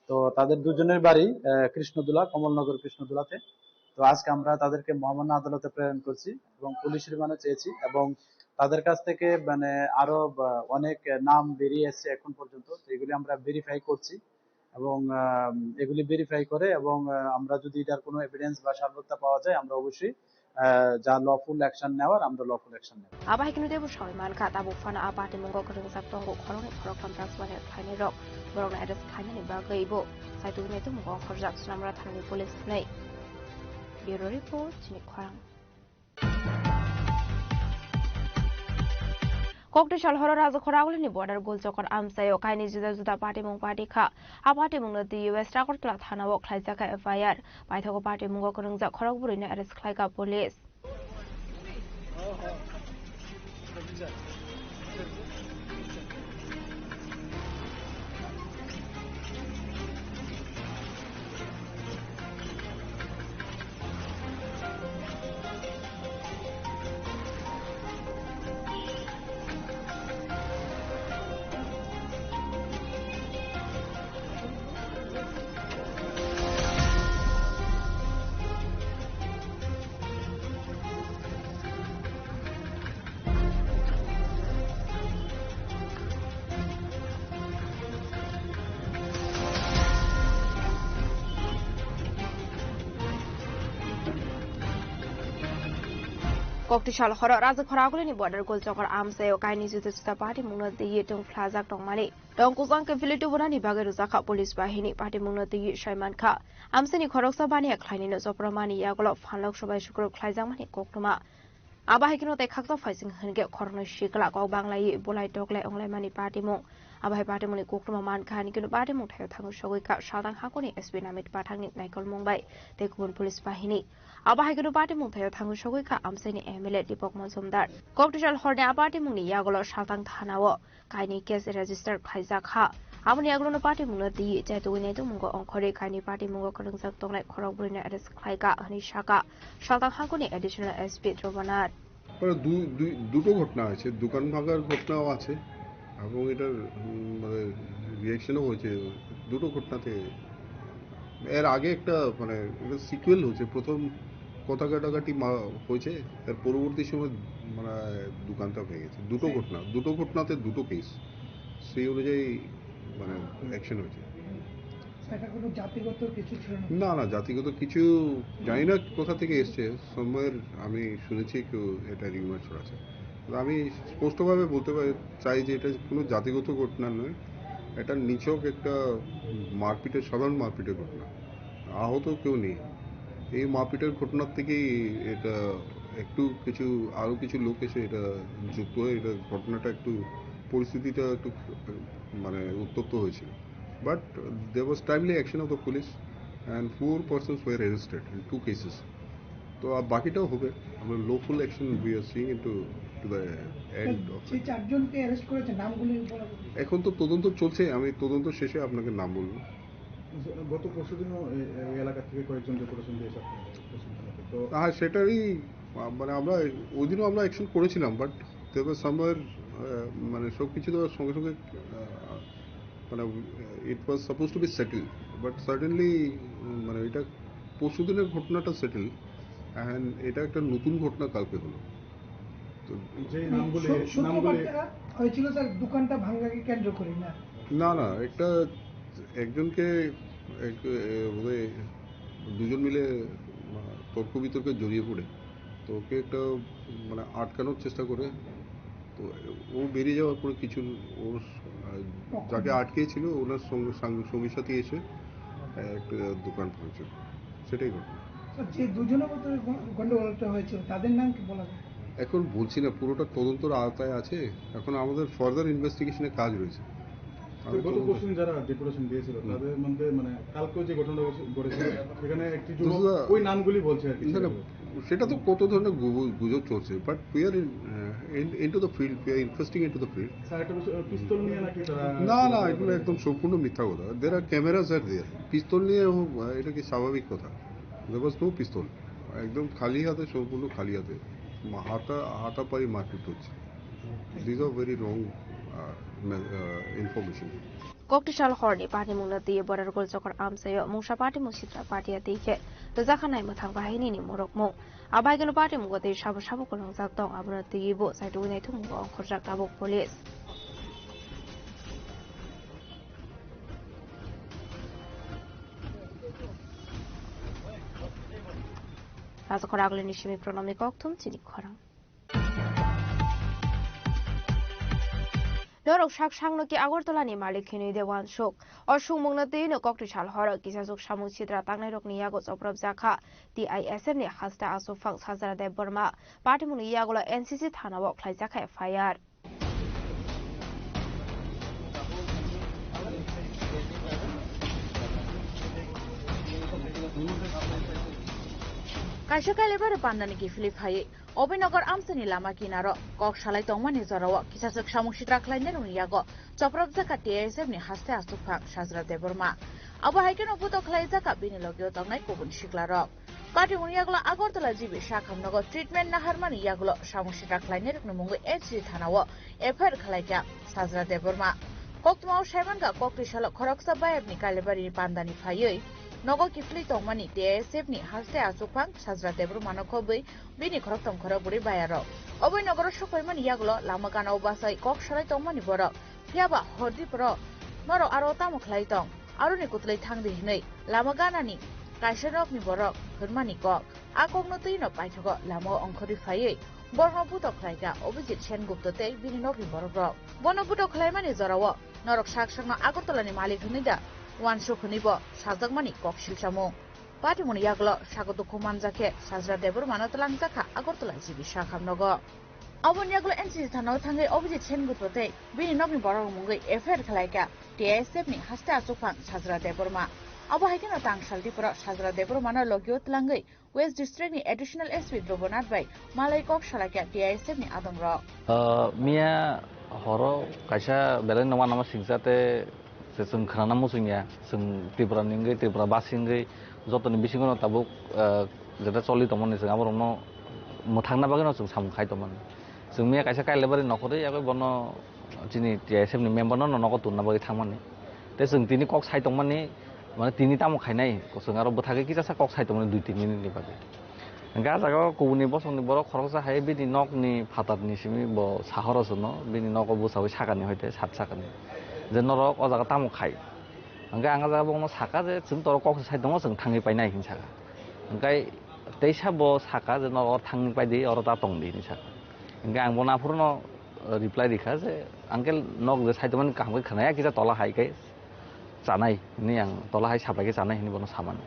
তো তাদের দুজনের বাড়ি, আহ, কৃষ্ণধুলা, কমলনগর কৃষ্ণধুলাতে। তো আজকে আমরা তাদেরকে মহামান্য আদালতে প্রেরণ করছি এবং পুলিশ রিমান্ডে চেয়েছি এবং তাদের কাছ থেকে মানে আরো বা অনেক নাম বেরিয়ে এসেছে এখন পর্যন্ত, তো এগুলি আমরা ভেরিফাই করছি এবং, আহ, এগুলি ভেরিফাই করে এবং, আহ, আমরা যদি এটার কোনো এভিডেন্স বা সারবত্তা পাওয়া যায়, আমরা অবশ্যই, আহ, যা লফুল অ্যাকশন নেওয়ার, আমরা লফুল অ্যাকশন নেব। Abo hai kheno teibo sawi mankha, tabuk phano a patimungo kwrwngjak tongo khoroknwi khoroktham drugs mania khlainairok, borokno arrest khlainani bagwi bo saitukni tongmungo ongkhorjak Sonamura thanani police hwnwi. Bureau report, chini khorang. Kokti sal horo Rajakhor Agulini border Golchokor amchaio kainwi juda juda patimung pati kha. A patimungno twiwi West Agartala thanao khlaijak kha F I R. Paithago patimungo kwrwngjak khorok bwrwino arrest khlaikha police. Kokti sal horo Rajakhor Agulini border Golchokor amchaio kainwi juda juda patimungno twiwi tongphlajak tongmani. Tongkujang khe philwi tubunani bagwi rwjakha police bahini patimungno twiwi saimankha. Amchaini khoroksa baniya khlainino chopramani yagulo phanlok sobai sukrub khlaijakmani koktwma. Abo hai kheno tei khakchang phaising hinkhe khoroknwi sikla kok banglaiwi bulai toklai wnglaimani patimung. Abo hai patimungni koktwma mankha, haini kheno patimung thaio thangwi sogwi kha Saltang Hakuni S P Namit Pathakni naikolmung bai tei kubun police bahini. Abo hai kheno patimung thaio thangwi sogwi kha amchaini M L A Deepak Majumdar. Koktisal horni a patimungni yagulo Saltang thanao kainwi case register khlaijak kha. Aboni yagulono patimungno twiwi chaitugwi naitukmungo ongkhorwi kainwi patimungo kwrwngjak tongnai khorok bwrwino arrest khlaikha hwnwi sakha Saltang Hakuni Additional S P Dhruba Nath. মানে দুই, দুই, দুটো ঘটনা হয়েছে, দোকান ভাঙার ঘটনাও আছে এবং এটার, উম, মানে, রিয়াকশনও হয়েছে দুটো ঘটনাতে। এর আগে একটা, মানে, একটা সিকুয়েল হয়েছে, প্রথম কথা কাটাকাটি মা-, হয়েছে, তার পরবর্তী সময়, মানে, দোকানটা ভেঙেছে। দুটো সেই ঘটনা, দুটো ঘটনাতে দুটো কেস, সেই অনুযায়ী, মানে, অ্যাকশন হয়েছে। এটা কোনো জাতিগত কিছু ছিল না? না, না, জাতিগত কিছু জানি না কোথা থেকে এসছে। Somewhere আমি শুনেছি কেউ এটা রিউমার ছড়াচ্ছে। তো আমি স্পষ্টভাবে বলতে পারি, চাই যে এটা কোনো জাতিগত ঘটনা নয়, এটা নিছক একটা মারপিটের, সাধারণ মারপিটের ঘটনা। আহত কেউ নেই। এই মারপিটের ঘটনার থেকেই এটা একটু কিছু, আরও কিছু লোক এসে এটা যুক্ত হয়ে এটা ঘটনাটা একটু, পরিস্থিতিটা একটু, মানে, উত্তপ্ত হয়েছিল। But there was timely action of the police and four persons were arrested in two cases. তো আর বাকিটাও হবে। আমরা lawful action we are seeing into to the end of যে it. চারজনকে অ্যারেস্ট করেছে, নামগুলি বলা যাবে? এখন তো তদন্ত চলছে, আমি তদন্ত শেষে আপনাকে নাম বলবো। গত পরশুদিনও এই, এই এলাকা থেকে কয়েকজন ডেপুটেশন দিয়েছে আপনাদের পশ্চিম থানাতে। তো হ্যাঁ, সেটারই, আহ, মানে, আমরা ওই দিনও আমরা অ্যাকশন করেছিলাম, বাট there was somewhere, আহ, মানে, সব কিছু তো সঙ্গে সঙ্গে, আহ, মানে, it was supposed to be settled, but suddenly, উম, মানে, এটা পরশুদিনের ঘটনাটা সেটেল, অ্যান্ড এটা একটা নতুন ঘটনা কালকে হলো। তো যে নামগুলি, সূ-, নামগুলি সূত্রপাতটা হয়েছিল স্যার দোকানটা ভাঙাকে কেন্দ্র করে, না? না, না, একটা একজনকে এক, এ, বোধহয় দুজন মিলে, আহ, তর্ক বিতর্কে জড়িয়ে পড়ে তো ওকে একটা, মানে, আটকানোর চেষ্টা করে। তো ও বেরিয়ে যাওয়ার পরে কিছু ওর, আহ, যাকে আটকেছিল ওনার সঙ্গে, সঙ্গে, সঙ্গী সাথী এসে, আহ, একটা দোকান ভাঙচুর, সেটাই ঘটনা। স্যার, যে দুজনের মধ্যে গ-, গন্ডগোলটা হয়েছিল, তাদের নাম কি বলা যায়? এখন বলছি না, পুরোটা তদন্তর আওতায় আছে। এখন আমাদের ফার্দার ইনভেস্টিগেশনের কাজ রয়েছে। তো গত পরশুদিন যারা ডেপুটেশন দিয়েছিল, হুম। তাদের মধ্যে মানে কালকেও যে ঘটনাটা ঘটে-, ঘটেছে, সেখানে একটি যুবক দুসরা ওই নামগুলি বলছে আর কি। না, না, সেটা তো কত ধরনের গু-, গুজব চলছে, but we are in, uh, in, into the field, we are interesting into the field. Sir, একটা বিষয়, পিস্তল নিয়ে নাকি তারা না, না, এগুলো একদম সম্পূর্ণ মিথ্যা কথা। There are cameras are there. পিস্তল নিয়ে হোক, আহ, এটা কি স্বাভাবিক কথা? There was no pistol. একদম খালি হাতে, সম্পূর্ণ খালি হাতে। মা-, হাতা-, হাতাপাই মারপিট হচ্ছে। These are very wrong, uh, me-, uh, information. Koktwsal horni patimungno twiwi Borargul Chokor amchaio mungsa patimung sitra patia twi khe rwjakha nai mwthang bahainini morokmung. Abo hai kheno patimung twi sabo sabo kwlwngjak tong, abono twiwi bo chaitugwi naithokmungo ongkhorjak tabuk police. Rajakhor Agulini simi Pronomi Kokthum chini khorang. Norok sak sakno ki Agartala ni malik hinwi de uansuk. O sungmung no twi no Koktwsal horo kisachuk samung sitra tangnai rok ni yago choprop jakha. T I S F ni haste aswk phang Sajra Debbarma. Patimung ni yagulo N C C thana o khlai jakha F I R. Kaisa Kailabari pandani kiphilwi phaiwi Obinogor amchaini lama kinaro kok salai tongmani jorao kisachwk samung sitra khlainairokni yago choprobjakha T I S F ni haste aswkphang Sajra Debbarma. Abo hai kheno buto khlaijakha bini logio tongnai kubun siklarok. Patimungni yagulo Agartala G B sakhamnogo treatment naharmani yagulo samung sitra khlainairokni mungwi N C C thanao F I R khlaikha Sajra Debbarma. Koktwmao saimankha, Koktwsalo khoroksa bayapni Kailabari pandani phaiwi nogo kiphilwi tongmani T I S F ni haste aswkphang Sajra Debbarmano khobwi bini khorokthom khorokbrwi bayarok. Obinogoro sokphaimani yagulo lama ganao bachai kok salai tongmani borok. Phiyaba hordi borok, norok aro tamo khlai tong? Aroni kwtwlwi thangdi hwnwi lama ganani kaisa nokni borok hwnmani kok. A kokno twino paithago lamao ongkhorwi phaiwi borokno butok khlaikha Abhijit Sengupta tei bini nokni borokrok. Bono butok khlaimani jorao norok sak sakno Agartalani malik hwnwi da uansuk hwnwibo sajakmani kok silchamung. Patimungni yagulo sago dukhu manjakhe Sajra Debbarmano twlangjakha Agartala G B sakhamnogo. Aboni yagulo N C C thanao thangwi Abhijit Sengupta tei bini nokni borok mungwi F I R khlaikha T I S F ni haste aswkphang Sajra Debbarma. Abo hai kheno tang sal Tripura Sajra Debbarmano logio twlangwi West District ni Additional S P Dhruvonath bai malai kok salaikha T I S F ni adongrok. Ah, miya horo kaisa belai no uanama singcha tei se chwng khwnana muchungya, chwng Tripura ni wngwi, Tripura basi wngwi, jotoni bisingo no tabuk, ah, jeta choli tongmani chwng aborokno mwthangna bagwi no chwng samung khai tongmani. Chwng miya kaisa Kailabari nokhorwi yagwi bono chini T I S F ni member no nogo tonna bagwi thangmani. Tei chwng tini kok sai tongmani, mane tini tamo khainai, chwng aro bwthagwi kichasa kok sai tongmani dui tin minute ni bagwi. Hingkhe ah jaga o kubuni bosongni borok khoroksa hai bini nokni phatarni simi bo sahoro chwngno, bini nogo bwchaui sakani hoite sat sakani je norok o jaga tamo khai. Hingkhe ang ah jaga bono saka je chwng toro kok sai tongo, chwng thangwi painai hinwi saka. Hingkhe teisa bo saka je norok oro thangwi paidi, oro ta tongdi hinwi saka. Hingkhe ang bono aphuru no reply rikha je, "Uncle, nok je sai tongmani kaham khe khwnaya, kisa tola hai khe chanai," hinwi ang tola hai saplai khe chanai hinwi bono samani.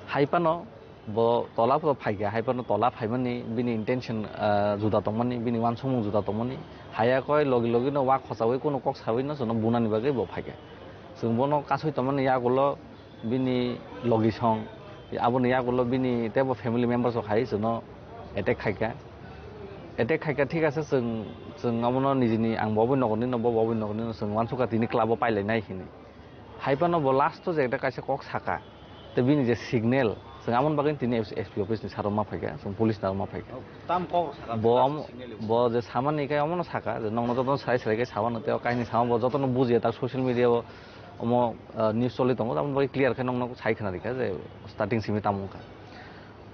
Hai phano bo tola phano phaikha, hai phano tola phaimani bini intention, ah, juda tongmani, bini uansukmung juda tongmani. Haiya koi logi logi no wak khochaui kunu kok saui no chwngno bunani bagwi bo phaikha. Chwng bono kasui tongmani yagulo bini logisong, aboni yagulo bini teibo family members rok hai chwngno attack khaikha. Attack khaikha, thik ase, chwng, chwng abono nijini, ang bo oboni nogorni no, bo bo oboni nogorni no, chwng uansukha tini club o pailainai hinwi. Hai phano bo last o je ekta kaisa kok saka, tei bini je signal, chwng aboni bagwi tini S P office ni saro ma phaikha, chwng police ni aro ma phaikha. Tam kok saka, bo last amo, signal bo je samani khe omono saka, je nokno jotono sai sai khe samano, tei o kahini sama bo jotono bujiya, tak social media o omo, ah, news choli tongo, aboni bagwi clear khe nokno sai khna rikha je starting simi tamo wngkha.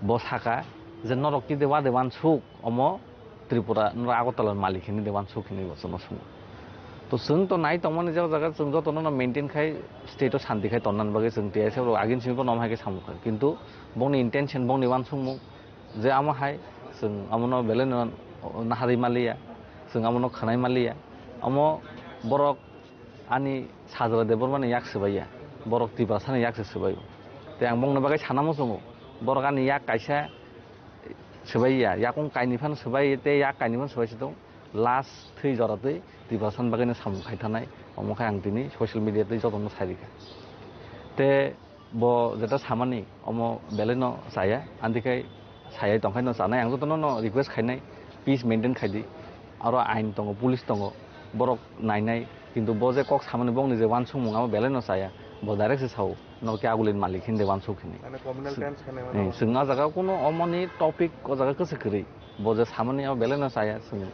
Bo saka je norok kide wade wansuk omo Tripura, norok Agartala malik hinwi de wansuk hinwi bo chwngno swngo. To chwng to nai tongmani je o jaga chwng jotono no maintain khai state o shanti khai tonnani bagwi chwng T S F rok agini simi bo nomo hai khe samung kha. Kintu bongni intention, bongni wansukmung je amo hai chwng amono belai no naharwi maliya, chwng amono khwnai maliya. Amo borok ani Sajra Debbarmani yak swbaiya, borok Tiprasani yak se swbaio. Tei ang bongni bagwi sana muchungo, borok ani yak kaisa swbaiya, yakung kainwi phano swbai tei yak kainwi phano swbai se tong. last thwi jora twi Tiprasani bagwino samung khai thanai, omo khe ang tini social media twi jotono sai rikha. Te bo jeta samani omo belai no chaya, antikhai sayai tongkhai no chanai. Ang jotono no request khainai, peace maintain khaidi. Aro ain tongo, police tongo, borok nainai, kintu bo je kok samani bongni je wansukmung abo belai no chaya, bo direct se sao, no khe agulini malik hinde wansuk hini. Mane communal terms khe naima Hmm, nago. Chwng a jaga kuno omoni topic o jaga kwchwk kwrwi, bo je samani abo belai no chaya chwng.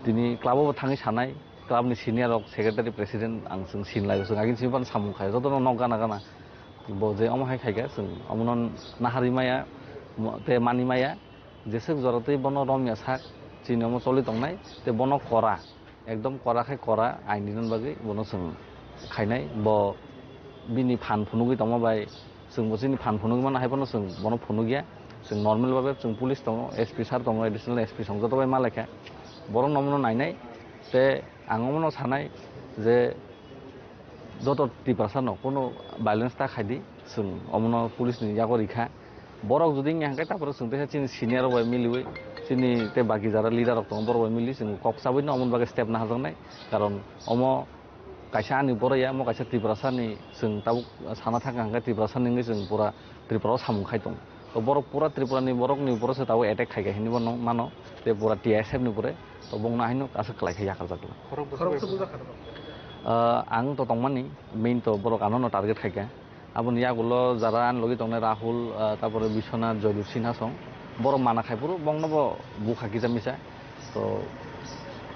Tini club o bo thangwi sanai, club ni senior rok, secretary, president ang chwng sinlai, chwng agini simi phano samung khai, jotono nok gana gana. Bo je omo hai khaikha, chwng omono naharwi maya, mo-, tei mani maya, jeswk jora twi bono romya sak, chini omo choli tongnai, tei bono kora, ekdom kora khai kora, ain dinani bagwi bono chwng khainai. Bo bini phan phunugwi tongma bai, chwng bo chini phan phunugwi mano, hai phano chwng bono phunugya. Chwng normal babe chwng police tongo, S P sir tongo, additional S P song joto bai malaikha. Borok no omono nainai, tei ang omono sanai je, joto Tiprasa no kuno violence ta khaidi, chwng omono police ni yago rikha. Borok jodi wngya hwnkhe, tapore chwng teisa chini senior rok bai miliwi, chini tei baki jara leader rok tongo, borok bai mili chwng kok chabwi no omo bagwi step naharjaknai. Karon omo kaisa ani borok ya, omo kaisa Tiprasa ni, chwng tabuk sana thangkha hwnkhe Tiprasa ni wngwi chwng pura Tripura o samung khai tongo. To borok pura Tripura ni borok ni upor se tabuk attack khaikha hinwi bono mano, tei pura T S F ni upore, to bongno haino aswk kwlai khe yakarjak. Khorok bwswk bujakha. Ah, ang to tongmani, main to borok ano no target khaikha. Aboni yagulo jara ani logi tongnai Rahul, ah, tapore Biswanath, Joydeep Sinha song. Borok mana khai phuru bongno bo bukha kisa misa. To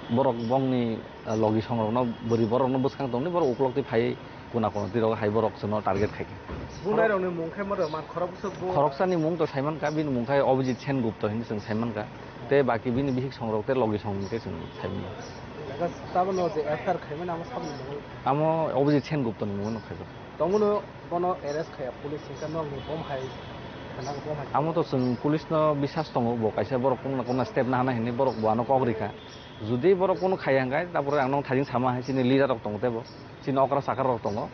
borok bongni, ah, logi songrokno, bwrwi borokno bwskang tongni, borok uklok twi phaiwi kuna kuna twi rok hai borok chwngno target khaikha. Bunairokni mung khe moro man khorok bwswk bo? Khoroksani mung to saimankha, bini mung khe Abhijit Sengupta hinwi chwng saimankha. Tei baki bini bihik songrok tei logi song hwnkhe chwng saimanya. Tabukno je F I R khaimani amo saboni mung? Amo Abhijit Senguptani mungwi no khaijak. Tongmano bono arrest khaiya police hwnkhe nokni bom hai khna bom hai. Amo to chwng police no bisas tongo, bo kaisa borok kungna kungna step naharnai hinwi borok bo ano kok rikha. Jodi borok kunu khaiya hwnkhe, tapore ang nong thaijing sama hai chini leader rok tongo teibo, chini okra chakra rok tongo.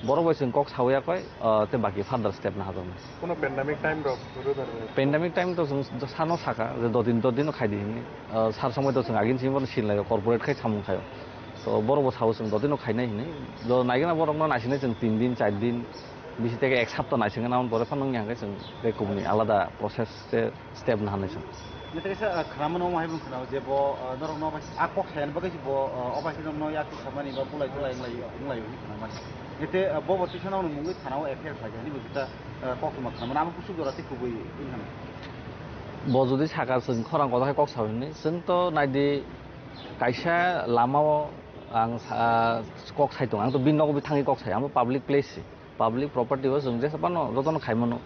Borok bai chwng kok sawi yakoi, ah, tei baki further step naharjaknai. Kuno pandemic time rok rwbar bai? Pandemic time to chwng sano sakha je dodin dodin no khaidi hinwi. Ah, sar somoi to chwng agini simi bono sinlaio, corporate khai samung khaio. To borok bo sao chwng dodino khainai hinwi. Do naigwna borokno naisinai chwng tin din, char din, bisi tei ek sapta naisingna, aboni pore phano wngya hwnkhe chwng tei kubuni alada process tei step naharnai chwng. Nete kaisa, ah, khwnamano omo hai bwkhwnao je bo, ah, norokno obai a kok sayan bagwi bo, ah, obai khe norokno yakti samani ba bulai tulai wnglaio, wnglaio hinwi khwnamani. Nete, ah, bo bo tisa norokno mungwi thanao F I R khlaikha hinwi bo juta, ah, koktwma khwnamani. Amo kuchuk jora tei kubui wngkha. Bo jodi saka chwng khorang kotor khe kok sao hinwi, chwng to naidi, kaisa lamao ang sa-, kok sai tongo, ang to bini nogo bi thangwi kok sai, amo public place se, public property o chwng jesa phano jotono khai mano.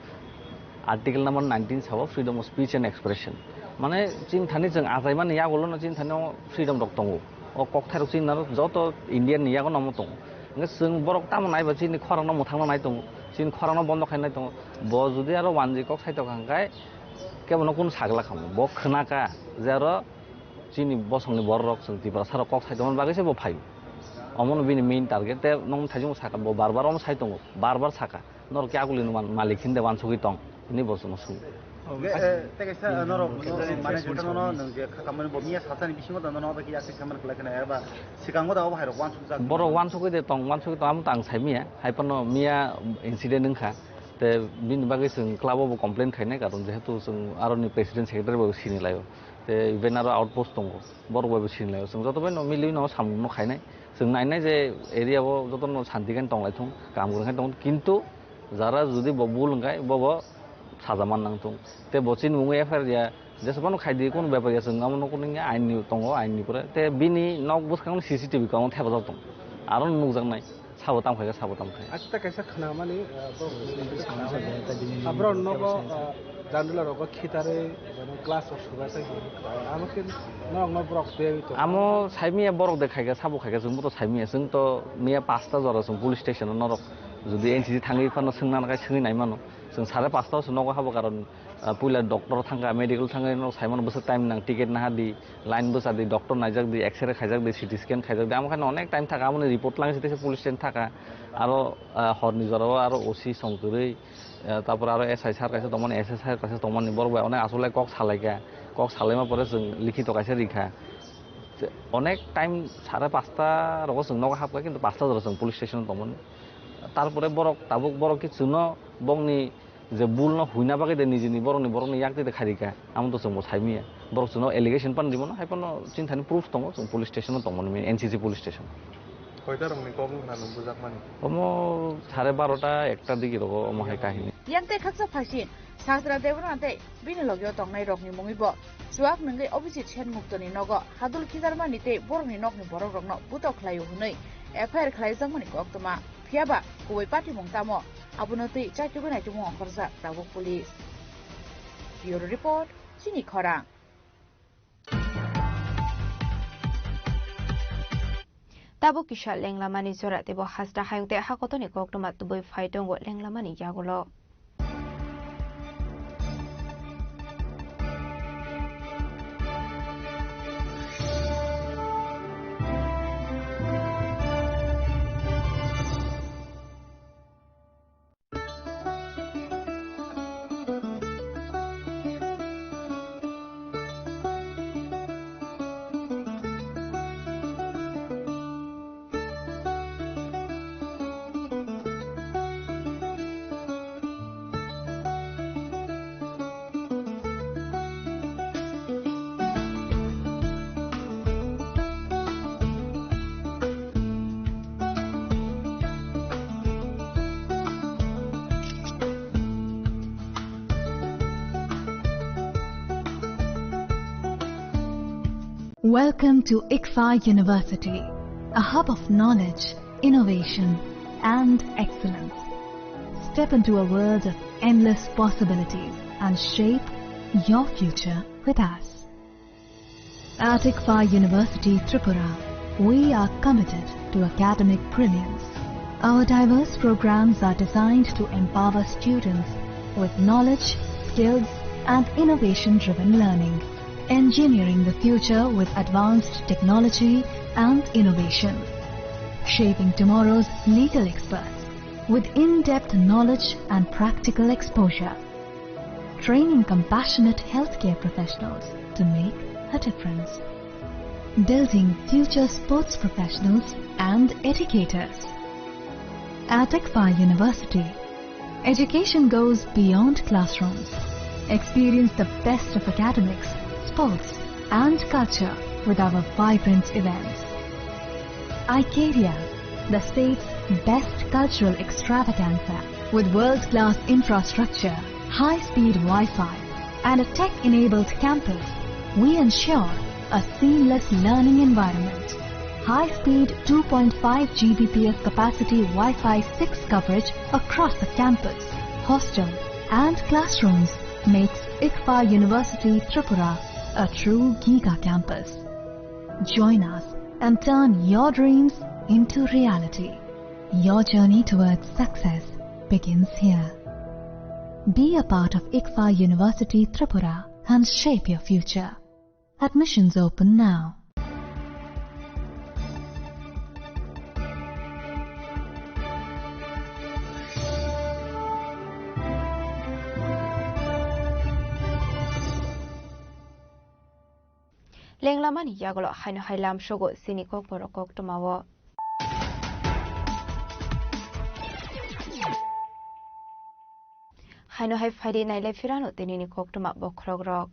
Article number nineteen sao freedom of speech and expression, mane chini thani chwng achaimani yagulono chini thani o freedom rok tongo, o kokthai rok chini naro joto Indian ni yago no omo tongo, hwnkhe chwng borok tamo naiba chini khorang no mwthangna nai tongo, chini khorang no bondo khai nai tongo, bo jodi aro wanjwi kok sai tongkha hwnkhe kebono kunu sagla khamu, bo khwnaka je aro chini bosongni bororok chwng Tiprasarok kok sai tongmani bagwi se bo phaio. Omono bini main target, tei nokni thaichung saka, bo bar bar omo sai tongo, bar bar saka, "Norok khe agulini man-, malik hinde wansugwi tong," hinwi bo chwngno swngo. Ge-, eh, tei kaisa, eh, norok, norok mane je tamo no nwng je kha kamani bo miya sachani bisingo da nono obo khe yakti samani kwlai khna eba sikango da obo hai rok wansukjak. Borok wansugwi de tong, wansugwi tong, amo tang sai miya, hai phano miya incident wngkha, tei bini bagwi chwng club o bo complain khainai, karon jehetu chwng aroni president secretary bo sini laio. Tei even aro outpost tongo, borok bai bo sini laio. Chwng joto bai no milwi no samung no khainai. Chwng nainai je area o joto no santi khe tong lai thung, kaham kwrwng khe tong, kintu jara jodi bo bul wngkhai, bo bo saja man nang thung. Tei bo chini mungwi F I R ya, jesa phano khai di, kunu bepar ya, chwng amo no kunu ain ni tongo, ain ni pore. Tei bini nok bwskango C C T V kwbangma thepajak tong, aro no nukjaknai. Sabo tamo khai khe, sabo tamo khai. Aste kaisa khna mani, ah, borok ni bwskango. Aborok nogo, ah, jandula rogo khitarwi, jano glass rok subai sai. Amo khe norok no borok tei to. Amo sai miya borok de khai khe, sabo khai khe, chwng bo to sai miya. Chwng to miya pasta jora chwng police station o norok jodi N C C thangwi phano swngna nakhai swngwi nai mano. Chwng sare pasta o se nogo habo karon, ah, puila doctor thangkha, medical thangkha, no saimano bwswk time nang, ticket naha di, line bwsa di, doctor naijak di, X-ray khaijak di, C T scan khaijak di, amo khe no onek time thaka, amoni report lang se teisa police station thaka, aro, ah, horni jorao aro O C song kwrwi, ah, tapor aro S I sir kaisa tongmani, S S sir kaisa tongmani, borok bai onek aswk lai kok salaikha, kok salaima pore chwng likhito kaisa rikha. Onek time sare pasta rogo chwng nogo hapkha, kintu pasta jora chwng police station tongmani. Tarpore borok tabuk borok ki chwngno bongni je bul no huina bagwi de nijini borokni borokni yak de khairika, amo to chwngbo saimanya. Borok chwngno allegation pan rimo no, hai phano chini thani proof tongo, chwng police station o tongmani, N C C police station. Koita rokni kok wngkha nw bujakmani? Omo sare barota ekta digi rogo omo hai kahini. Yang tei khaksa phaisin Sajra Debbarma tei bini logio tongnai rokni mungwi bo chuak nungwi Abhijit Sen Muktoni nogo hadul khijarmani tei borokni nokni borok rokno butok khlaio hwnwi F I R khlaijakmani koktwma. Phiyaba kubui patimung tamo? Abono twi chaitugwi naitukmung ongkhorjak tabuk police. Bureau report, chini khorang. Tabuk kisa lenglamani jora teibo hasta hayung tei hakotoni koktwma tubui phai tongo lenglamani yagulo. Welcome to ICFAI University, a hub of knowledge, innovation, and excellence. Step into a world of endless possibilities and shape your future with us. At ICFAI University Tripura, we are committed to academic brilliance. Our diverse programs are designed to empower students with knowledge, skills, and innovation-driven learning, engineering the future with advanced technology and innovation, shaping tomorrow's legal experts with in-depth knowledge and practical exposure, training compassionate healthcare professionals to make a difference, building future sports professionals and educators. At ICFAI University, education goes beyond classrooms. Experience the best of academics, sports, and culture with our vibrant events. Icaria, the state's best cultural extravaganza. With world-class infrastructure, high-speed Wi-Fi, and a tech-enabled campus, we ensure a seamless learning environment. High-speed two point five G B P S capacity Wi-Fi six coverage across the campus, hostel, and classrooms makes ICFAI University Tripura a true giga campus. Join us and turn your dreams into reality. Your journey towards success begins here. Be a part of ICFAI University Tripura and shape your future. Admissions open now. Lenglamani yagulo haino hai lamsogo chini kokborok koktwmao. Haino hai phaidi nailai phirano tinini koktwma bokhorokrok.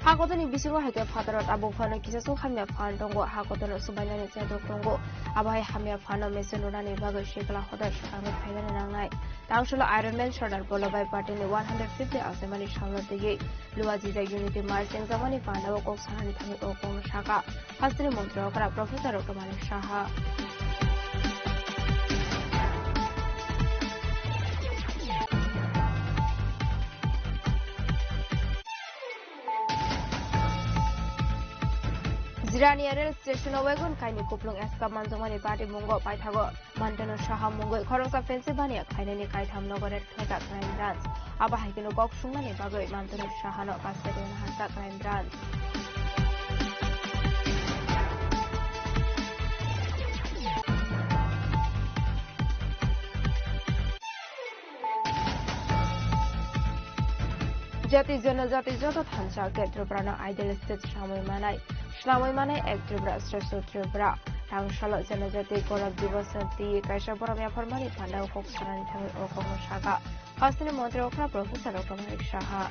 Hakotoni bisingo hai khe phataro tabuk phano kisaswk hamya phan tongo, hakotoro subainani chaidok tongo. Abo hai hamya phano mesen rwnani bagwi sikla hodai swkangwi phainani nangnai. Tangsulo Ironman Sardar Vallabhbhai Patelni one hundred fifty achaimani salno twiwi Luajijak Unity March chengjakmani pandao kok sanani thani o kokno sakha. Hasteni montri okra Professor Doctor Manik Saha. Jirania rail station o wagon kaini kuplung S K manjakmani patimung paithago. Mantanu Saha mungwi khoroksa Pennsylvania khainani kaitham nogo red khlaijak Crime Branch. Abo hai kheno kok sungmani bagwi Mantanu Sahano custody-o naharjak Crime Branch. Jati janajati joto thansa khe Tripura no ideal state swnamwi manai, swnamwi manai ek Tripura, Shrestho Tripura. Tangsalo janajati Gaurav Divas no twi kaisa borom yapharmani panda o kok sanani thangwi o kokno sakha hasteni montri okra Professor Doctor Manik Saha.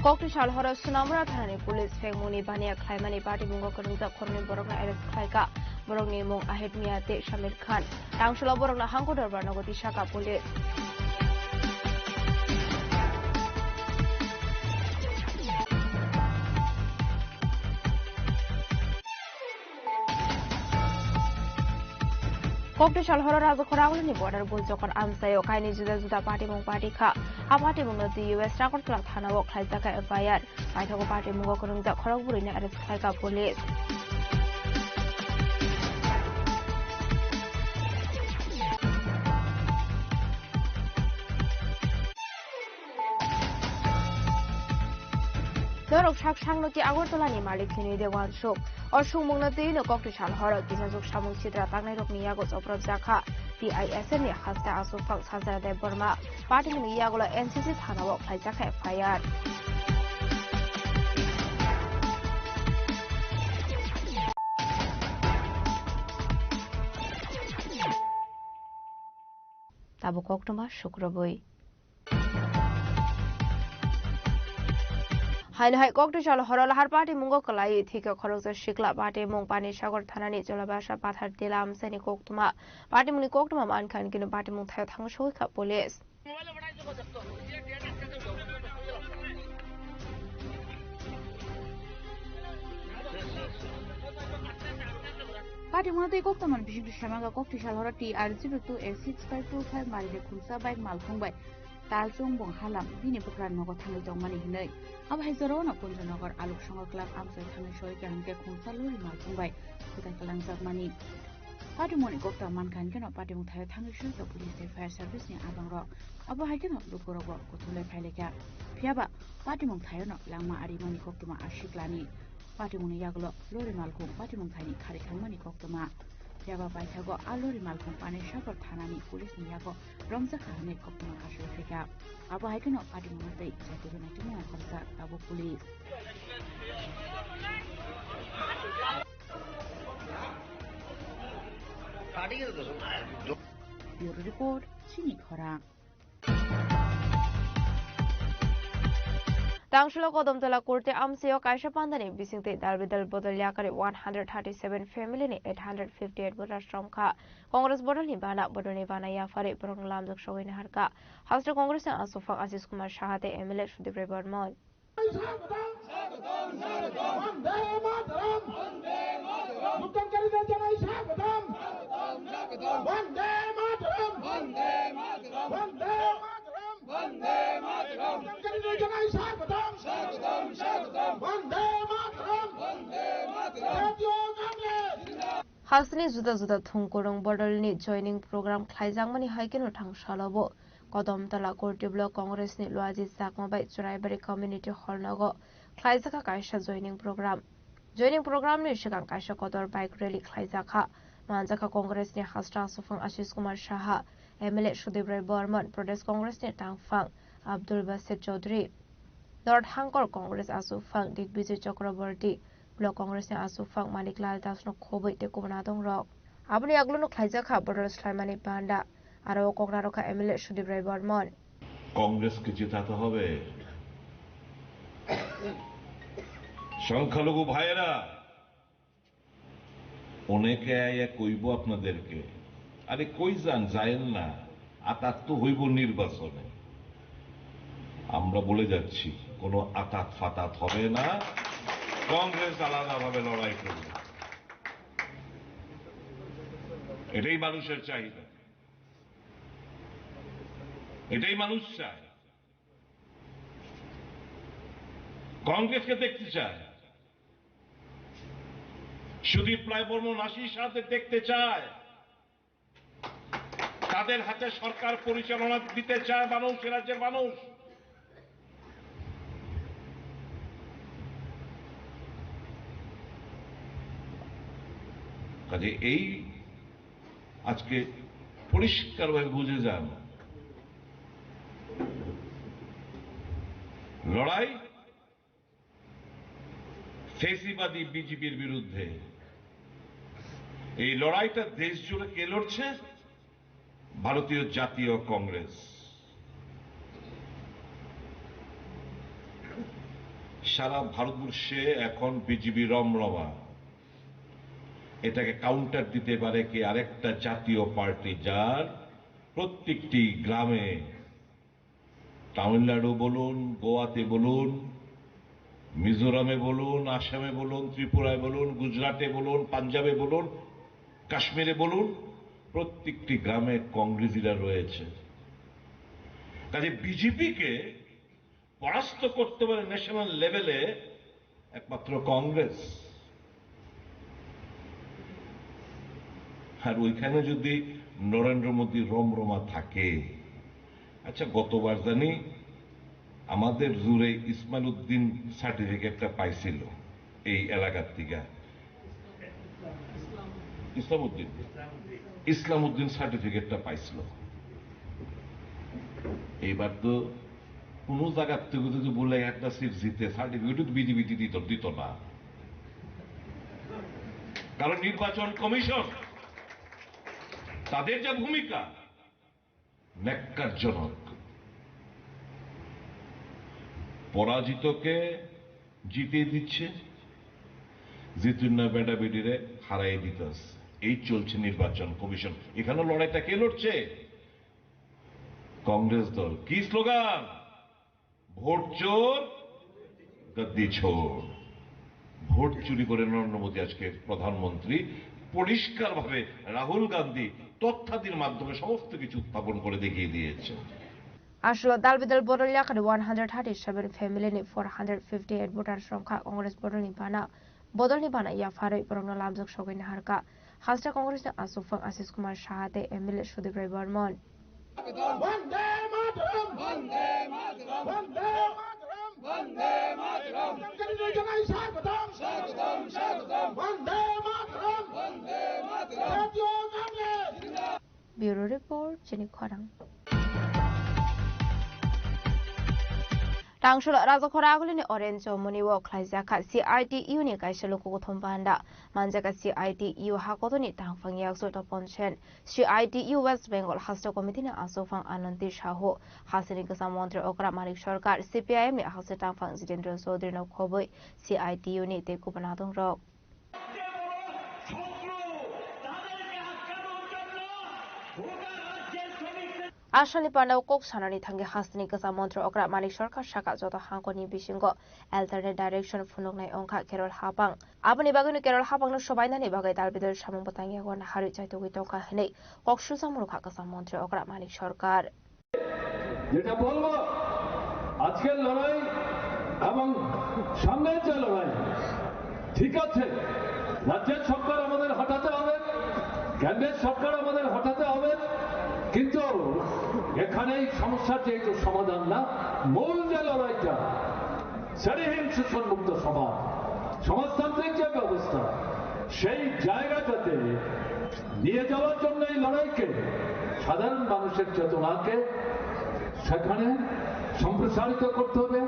Kokti sal horo Sunamura thanani police phengmungni baniya khlaimani patimungo kwrwngjak khoroknwi borokno arrest khlaikha. Borokni mung Ahid Mia tei Shamir Khan. Tangsalo borokno hangko dorbar nogo tisakha police. Kokti sal horo Rajakhor Agulini border Gulchokon amchaio kainwi juda juda patimung pati kha. A patimungno twi U S Rakortla thanao khlaijak kha F I R. Paithago patimungo kwrwngjak khorokbrwino arrest khlaikha police. Norok sak sakno twi Agartala ni malik hinwi de wansuk. O sungmungno twi no kokti sal horo kisa juk samung sitra taknai rokni yago chopropjak kha. T I S F ni hasta aswk phang Sajara Debbarma. Party ni yagulo N C C thana o khlaijak kha F I R. Tabuk koktwma sukrubwi. Haino hai koktwi sal horo lahar patimungo kwlaiwi thikha khoroksa sikla patimung Panisagar thanani Cholabasa Pathar Tila amchaini koktwma. Patimungni koktwma mankha hinkhe patimung thaio thangwi sogwi kha police. Patimungno tei koktwmani bisingtwi saimanka kokti sal horo T R zero two A six five two five mari de khumsa bike malkhung bai Talchung bonghalam bini bwkra nogo thangwi tongmani hinwi. Abo hai jorao no Punjanagar Aluk Songha Club amchai thangwi soi kaham khe khungsa lori malkhung bai kwtai kwlangjakmani. Patimungni koktwma mankha hinkhe no patimung thaio thangwi soi kha police tei fire service ni abang rok. Abo hai kheno lukurok bo kuthulwi phailaikha. Phiyaba patimung thaio no langma arimani koktwma aswk lani. Patimungni yagulo lori malkhung patimung thaini khari thangmani koktwma. Phiyaba paithago a lori malkhung Panisagar thanani police ni yago romjakha hwnwi koktwma aswk phaikha. Abo hai kheno patimungno tei jati gwnangtwi maya khoroksa tabuk police. Bureau Report, Chini Khorang. Tangsalo Kodamtala Kurte amchaio kaisa pandani bisingtwi dalbidal bodol yakarwi one hundred thirty seven family ni eight hundred fifty eight voters romkha. Congress bodolni bana, bodolni bana yaphari borokno lamjak sogwi naharkha. Hasteo Congress ni aswkphang Ashish Kumar Saha tei M L A Sudip Roy Barman. স্বাগতম, স্বাগতম, স্বাগতম। বন্দে মাতরম। বন্দে মাতরম। যোগদানকারীদের জানাই স্বাগতম। স্বাগতম, স্বাগতম। বন্দে মাতরম। বন্দে মাতরম। বন্দে মাতরম। বন্দে মাতরম। যোগদানকারীদের জানাই স্বাগতম। স্বাগতম, স্বাগতম। বন্দে মাতরম। বন্দে মাতরম। জাতীয় Congress. Hasteni juda juda thwngkwrwng bodolni joining program khlaijakmani hai kheno thangsalobo Kodamtala Kurti Block Congress ni Luaji Chakma bai Churaibari Community Hall nogo khlaijakha kaisa joining program. Joining program ni swkang kaisa kotor bike rally khlaijakha. Manjakha Congress ni hasteo aswkphang Ashish Kumar Saha, M L A Sudip Roy Barman, Pradesh Congress ni tangphang Abdul Basit Chaudhary, North Hangkor Congress aswkphang Digvijay Chakraborty, Block Congress ni aswkphang Manik Lal Das no khobwi tei kubun adong rok. Aboni yagulo no khlaijakha bodol swlaimani panda, aro o kok narwkha M L A Sudip Roy Barman. কংগ্রেসকে জেতাতে হবে। সংখ্যালঘু ভাইয়েরা, অনেকে আইয়া কইব আপনাদেরকে, "আরে কই যান, যায়েন না, আতাত তো হইব নির্বাচনে।" আমরা বলে যাচ্ছি, কোনো আতাত ফাতাত হবে না, কংগ্রেস আলাদাভাবে লড়াই করবে। এটাই মানুষের চাহিদা, এটাই মানুষ চায়। কংগ্রেসকে দেখতে চায়, সুদীপ রায় বর্মন আশিস সাহেবদের দেখতে চায়, তাদের হাতে সরকার পরিচালনা দিতে চায় মানুষ, এ রাজ্যের মানুষ। কাজে এই আজকে পরিষ্কারভাবে বুঝে যান, লড়াই ফেসিবাদী বিজেপির বিরুদ্ধে। এই লড়াইটা দেশ জুড়ে কে লড়ছে? ভারতীয় জাতীয় কংগ্রেস। সারা ভারতবর্ষে এখন বিজেপি রমরমা। এটাকে কাউন্টার দিতে পারে কি আরেকটা জাতীয় পার্টি, যার প্রত্যেকটি গ্রামে, তামিলনাড়ু বলুন, গোয়াতে বলুন, মিজোরামে বলুন, আসামে বলুন, ত্রিপুরায় বলুন, গুজরাটে বলুন, পাঞ্জাবে বলুন, কাশ্মীরে বলুন, প্রত্যেকটি গ্রামে কংগ্রেসিরা রয়েছে। কাজে বিজেপিকে পরাস্ত করতে পারে ন্যাশনাল লেভেলে একমাত্র কংগ্রেস। আর ওইখানে যদি নরেন্দ্র মোদী রমরমা থাকে, আচ্ছা, গতবার জানি আমাদের জুড়ে ইসমাইল উদ্দিন সার্টিফিকেটটা পাইছিল এই এলাকার থেকে, ইসলাম উদ্দিন, ইসলাম উদ্দিন সার্টিফিকেটটা পাইছিল। এইবার তো কোনো জায়গার থেকে যদি বলে একটা সিট জিতে, সার্টিফিকেট বিজেপি দিত, দিত না। কারণ নির্বাচন কমিশন, তাদের যা ভূমিকা, ন্যাক্কারজনক। পরাজিতকে জিতিয়ে দিচ্ছে, জিতুর না বেটা বেটিরে হারাই দিতেছে। এই চলছে নির্বাচন কমিশন। এখানে লড়াইটা কে লড়ছে? কংগ্রেস দল। কি স্লোগান? ভোট চোর, গদ্দি ছোড়। ভোট চুরি করে নরেন্দ্র মোদী আজকে প্রধানমন্ত্রী। পরিষ্কারভাবে রাহুল গান্ধী তথ্যাদির মাধ্যমে সমস্ত কিছু উত্থাপন করে দেখিয়ে দিয়েছে। Aswk dal bidal bodol yakarni one hundred thirty seven family ni four hundred fifty eight voter songkha Congress bodol ni bana, bodol ni bana yapharwi borokno lamjak sogwi naharkha. Haste Congress ni aswk phang Ashish Kumar Saha tei M L A Sudip Roy Barman. Vande Mataram! Vande Mataram! Vande Mataram! Vande Mataram! Vande Mataram! Bureau Report, Chini Khorang. Tangsul Rajakhora Agulini Orange Chomoni o khlaijak kha C I T U ni kaisa luku kuthum panda. Manjak kha C I T U hakotorni tangphang yakso Topon Sen. C I T U West Bengal Haste Committee ni aswkphang Ananti Sahu, hasteni kwcham montri okra Manik Sarkar, C P I M ni haste tangphang Jitendra Chaudhary no khobwi C I T U ni tei kubun adongrok. Aswkni pandao kok sanani thangwi hasteni kwcham montri okra Manik Sarkar saka joto hangkoni bisingo alternate direction phunuknai wngkha Kerala haphang. Aboni bagwino Kerala haphangno swbainani bagwi dal bidal samung bwtang yago naharwi chaitugwi tongkha hwnwi kok sujak murukha kwcham montri okra Manik Sarkar. যেটা বলবো, আজকের লড়াই এবং সামনের যে লড়াই, ঠিক আছে, রাজ্যের সরকার আমাদের হটাতে হবে, কেন্দ্রের সরকার আমাদের হটাতে হবে, কিন্তু এখানেই সমস্যার যেহেতু সমাধান না, মূল যে লড়াইটা, শ্রেণীহীন শোষণমুক্ত সমাজ, সমাজতান্ত্রিক যে ব্যবস্থা, সেই জায়গাটাতে নিয়ে যাওয়ার জন্য এই লড়াইকে, সাধারণ মানুষের চেতনাকে সেখানে সম্প্রসারিত করতে হবে,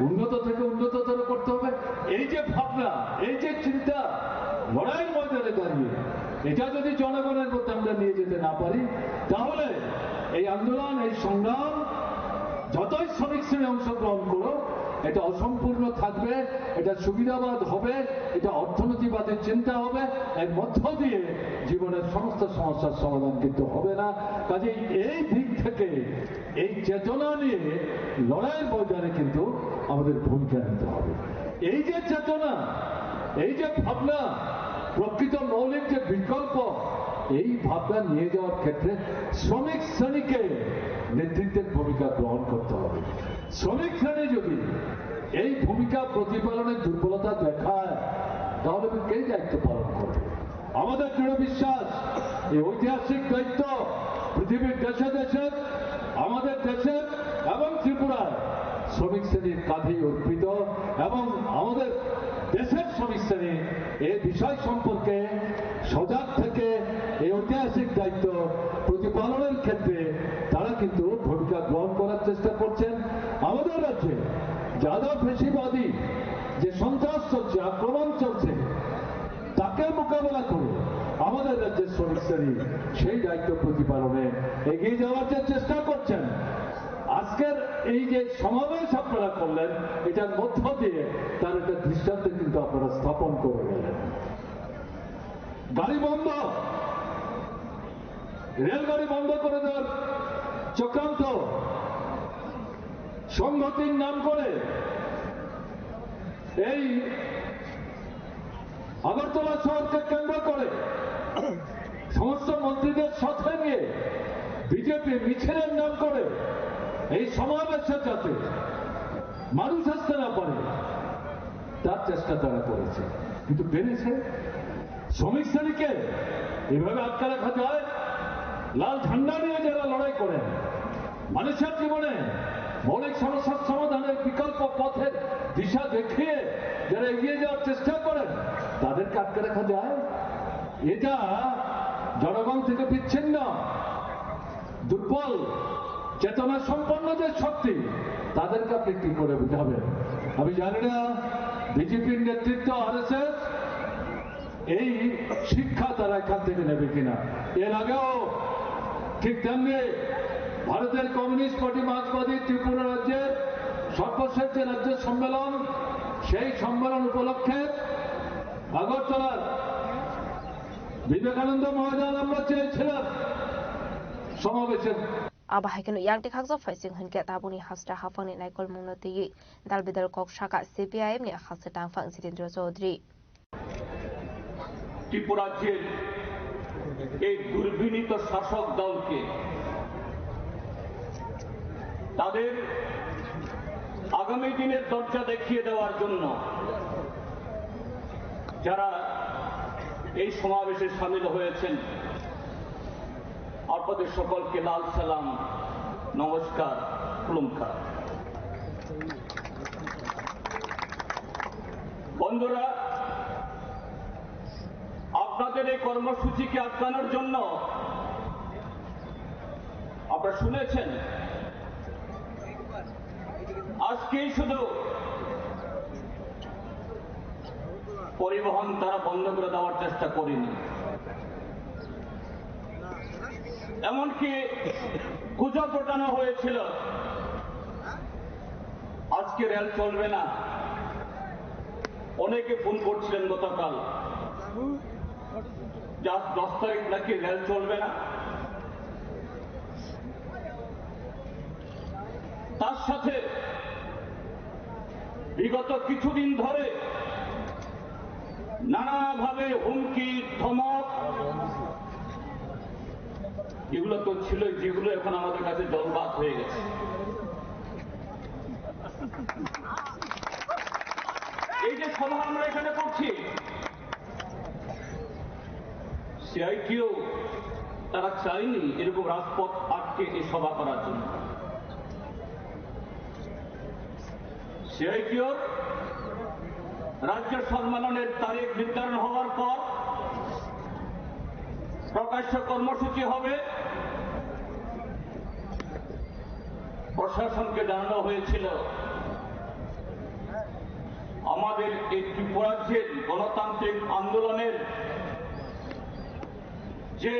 উন্নত থেকে উন্নততর করতে হবে। এই যে ভাবনা, এই যে চিন্তা, লড়াইয়ের ময়দানে দাঁড়িয়ে এটা যদি জনগণের মধ্যে আমরা নিয়ে যেতে না পারি, তাহলে এই আন্দোলন, এই সংগ্রাম যতই শ্রমিক শ্রেণী অংশগ্রহণ করুক, এটা অসম্পূর্ণ থাকবে, এটা সুবিধাবাদ হবে, এটা অর্থনীতিবাদী চিন্তা হবে, এর মধ্য দিয়ে জীবনের সমস্ত সমস্যার সমাধান কিন্তু হবে না। কাজেই এই দিক থেকে এই চেতনা নিয়ে লড়াইয়ের ময়দানে কিন্তু আমাদের ভূমিকা নিতে হবে। এই যে চেতনা, এই যে ভাবনা, প্রকৃত মৌলিক যে বিকল্প, এই ভাবনা নিয়ে যাওয়ার ক্ষেত্রে শ্রমিক শ্রেণীকে নেতৃত্বের ভূমিকা গ্রহণ করতে হবে। শ্রমিক শ্রেণী যদি এই ভূমিকা প্রতিপালনের দুর্বলতা দেখায়, তাহলে কে দায়িত্ব পালন করবে? আমাদের দৃঢ় বিশ্বাস, এই ঐতিহাসিক দায়িত্ব পৃথিবীর দেশে দেশে আমাদের দেশে এবং ত্রিপুরায় শ্রমিক শ্রেণীর কাঁধেই অর্পিত। এবং আমাদের দেশের সমস্যা নিয়ে এ বিষয় সম্পর্কে সজাগ থেকে এই ঐতিহাসিক দায়িত্ব প্রতিপালনের ক্ষেত্রে তারা কিন্তু ভূমিকা গ্রহণ করার চেষ্টা করছেন। আমাদের রাজ্যে যাদব ফ্যাসিবাদী যে সন্ত্রাস চলছে, আক্রমণ চলছে, তাকে মোকাবেলা করে আমাদের রাজ্যের শ্রমিক শ্রেণী সেই দায়িত্ব প্রতিপালনে এগিয়ে যাওয়ার যে চেষ্টা করছেন। আজকের এই যে সমাবেশ আপনারা করলেন, এটার মধ্য দিয়ে তার একটা দৃষ্টান্ত কিন্তু আপনারা স্থাপন করে গেলেন। গাড়ি বন্ধ, রেলগাড়ি বন্ধ করে দেওয়ার চক্রান্ত, সংহতির নাম করে এই আগরতলা শহরকে কেন্দ্র করে সমস্ত মন্ত্রীদের সাথে নিয়ে বিজেপি মিছিলের নাম করে এই সমাবেশে যাতে মানুষ আসতে না পারে, তার চেষ্টা তারা করেছে, কিন্তু পেরেছে? শ্রমিক শ্রেণীকে এভাবে আটকে রাখা যায়? লাল ঝান্ডা নিয়ে যারা লড়াই করেন, মানুষের জীবনে মৌলিক সমস্যার সমাধানের বিকল্প পথের দিশা দেখিয়ে যারা এগিয়ে যাওয়ার চেষ্টা করেন, তাদেরকে আটকে রাখা যায়? এটা জনগণ থেকে বিচ্ছিন্ন, দুর্বল চেতনা সম্পন্ন যে শক্তি, তাদেরকে আপনি কি করে বুঝাবেন? আমি জানি না বিজেপির নেতৃত্ব, আরএসএস এই শিক্ষা তারা এখান থেকে নেবে কিনা। এর আগেও ঠিক তেমনি ভারতের কমিউনিস্ট পার্টি মার্ক্সবাদী ত্রিপুরা রাজ্যের সর্বশেষ যে রাজ্য সম্মেলন, সেই সম্মেলন উপলক্ষে আগরতলার বিবেকানন্দ ময়দান আমরা চেয়েছিলাম সমাবেশের। Abo hai kheno yakni khaksa phaising hinkhe tabukni hasta haphangni naikolmungno twiwi dal bidal kok saka C P I M ni hasta tangphang Jirendra Chaudhary. ত্রিপুরাজ্যের এই দুর্বিনীত শাসক দলকে তাদের আগামী দিনের দরজা দেখিয়ে দেওয়ার জন্য যারা এই সমাবেশে সামিল হয়েছেন, আপনাদের সকলকে লাল সালাম, নমস্কার, খুলুমখার। বন্ধুরা, আপনাদের এই কর্মসূচিকে আটকানোর জন্য আপনারা শুনেছেন, আজকেই শুধু পরিবহন তারা বন্ধ করে দেওয়ার চেষ্টা করেনি, এমনকি গুজব রটানো হয়েছিল আজকে রেল চলবে না। অনেকে ফোন করছিলেন গতকাল যে আজ দশ তারিখ নাকি রেল চলবে না। তার সাথে বিগত কিছুদিন ধরে নানাভাবে হুমকি, ধমক, এগুলো তো ছিল, যেগুলো এখন আমাদের কাছে জলভাত হয়ে গেছে। এই যে সভা আমরা এখানে করছি, সিআইটিও তারা চায়নি এরকম রাজপথ আটকে এই সভা করার জন্য। সিআইটিওর রাজ্য সম্মেলনের তারিখ নির্ধারণ হওয়ার পর প্রকাশ্য কর্মসূচি হবে। প্রশাসনকে জানানো হয়েছিল, আমাদের এই ত্রিপুরাজ্যের গণতান্ত্রিক আন্দোলনের যে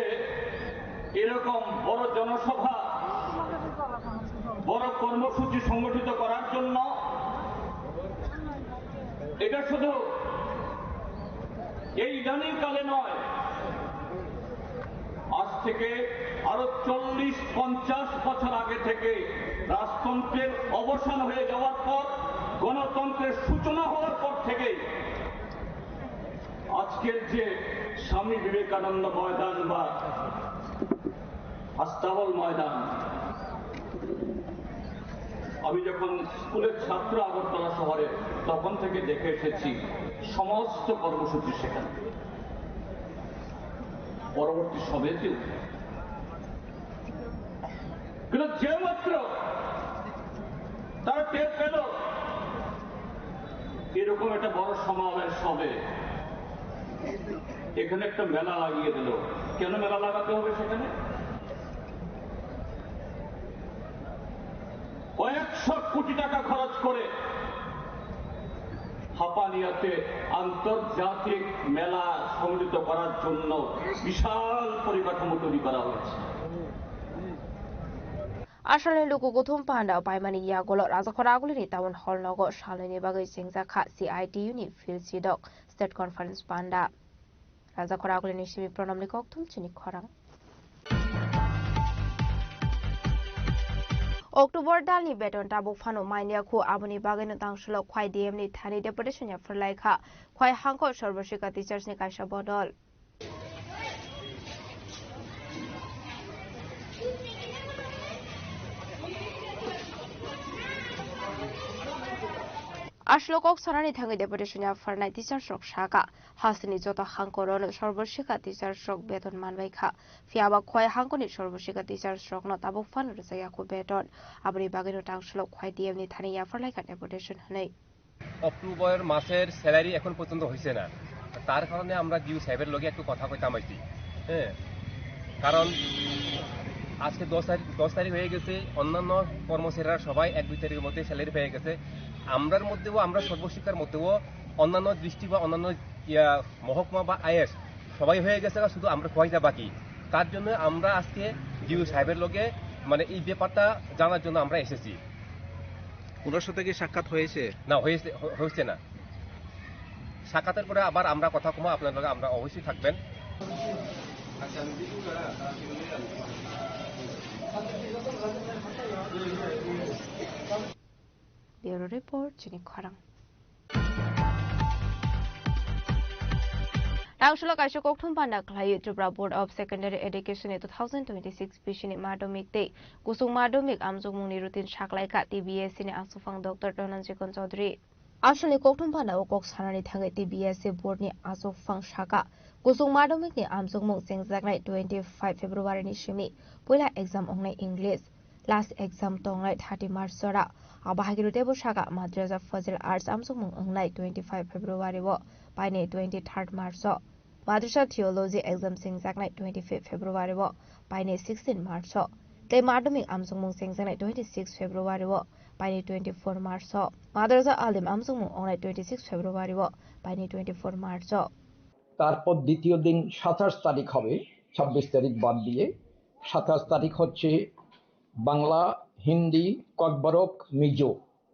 এরকম বড় জনসভা, বড় কর্মসূচি সংগঠিত করার জন্য, এটা শুধু এই ইদানিং কালে নয়, আজ থেকে আরো চল্লিশ পঞ্চাশ বছর আগে থেকে রাজতন্ত্রের অবসান হয়ে যাওয়ার পর, গণতন্ত্রের সূচনা হওয়ার পর থেকেই আজকের যে স্বামী বিবেকানন্দ ময়দান বা হাস্তাবল ময়দান, আমি যখন স্কুলের ছাত্র আগরতলা শহরে, তখন থেকে দেখে এসেছি সমস্ত কর্মসূচি সেখানে। পরবর্তী সভাতেও কিন্তু যে মাত্র তারা টের পেল এরকম একটা বড় সমাবেশ হবে, এখানে একটা মেলা লাগিয়ে দিল। কেন মেলা লাগাতে হবে সেখানে? কয়েকশো কোটি টাকা খরচ করে হাপানিয়াতে আন্তর্জাতিক মেলা সংগঠিত করার জন্য বিশাল পরিকাঠামো তৈরি করা হয়েছে। Asalni luku kuthum panda paimani yagolo Rajakhor Agulini Town Hall nogo salnwini bagwi chengjak kha C I T U ni Field Sidok State Conference panda. Rajakhor Agulini simi Pranamni kokthum chini khorang. October dalni beton tabuk phano manya khu, aboni bagwino tangsulo Khwai D M ni thani deputation ya phwrwlai kha Khwai hangko Sarva Shiksha Teachers ni kaisa bodol. Aswk kok sanani thangwi deputation ya phwrwnai teachers rok sakha, hasteni joto hangkorono Sarva Shiksha teachers rok beton manbai kha, phiyaba Khwai hangkoni Sarva Shiksha teachers rokno tabuk phano rwjakya khu beton, aboni bagwino tangsulo Khwai D M ni thani ya phwrwlai kha deputation hwnwi. October মাসের স্যালারি এখন পর্যন্ত হয়েছে না, তার কারণে আমরা ডিউ সাহেবের লগে একটু কথা কইতাম আইছি। হ্যাঁ, কারণ আজকে দশ তারিখ দশ তারিখ হয়ে গেছে। অন্যান্য কর্মচারীরা সবাই এক দুই তারিখের মধ্যে স্যালারি পেয়ে গেছে। আমরার মধ্যেও আমরা সর্বশিক্ষার মধ্যেও অন্যান্য দৃষ্টি বা অন্যান্য ইয়া মহকুমা বা আইএস সবাই হয়ে গেছে, শুধু আমরা খোয়াইটা বাকি। তার জন্য আমরা আজকে ডিউ সাহেবের লগে মানে এই ব্যাপারটা জানার জন্য আমরা এসেছি। ওনার সাথে কি সাক্ষাৎ হয়েছে? না, হয়েছে হ- হয়েছে না। সাক্ষাতের পরে আবার আমরা কথা কমা আপনার লগে, আমরা অবশ্যই থাকবেন। Bureau Report, chini khorang. Tangsulo kaisa kokthum panda khlaiwi Tripura Board of Secondary Education ni two thousand twenty-six bisini madhyamik tei kusung madhyamik amjokmungni routine saklaikha T B S C ni aswkphang Doctor Dhananjay Kon Chaudhary. Aswkni kokthum panda o kok sanani thangwi T B S C board ni aswkphang sakha, kusung madhyamik ni amjokmung chengjaknai twenty-five February ni simi puila exam wngnai English. Last exam tongnai thirty March jora. Abo hai khe teibo sakha Madrasa Fazil Arts amjokmung wngnai twenty-five February o painai twenty-third March o. Madrasa Theology exam chengjaknai twenty-fifth February o painai sixteen March o. Tei madhyamik amjokmung chengjaknai twenty-six February o painai twenty-four March o. Madrasa Alim amjokmung wngnai twenty-six February o painai twenty-four March o. তারপর দ্বিতীয় দিন সাতাশ তারিখ হবে, ছাব্বিশ তারিখ বাদ দিয়ে। সাতাশ তারিখ হচ্ছে বাংলা, হিন্দি, ককবরক, মিজো,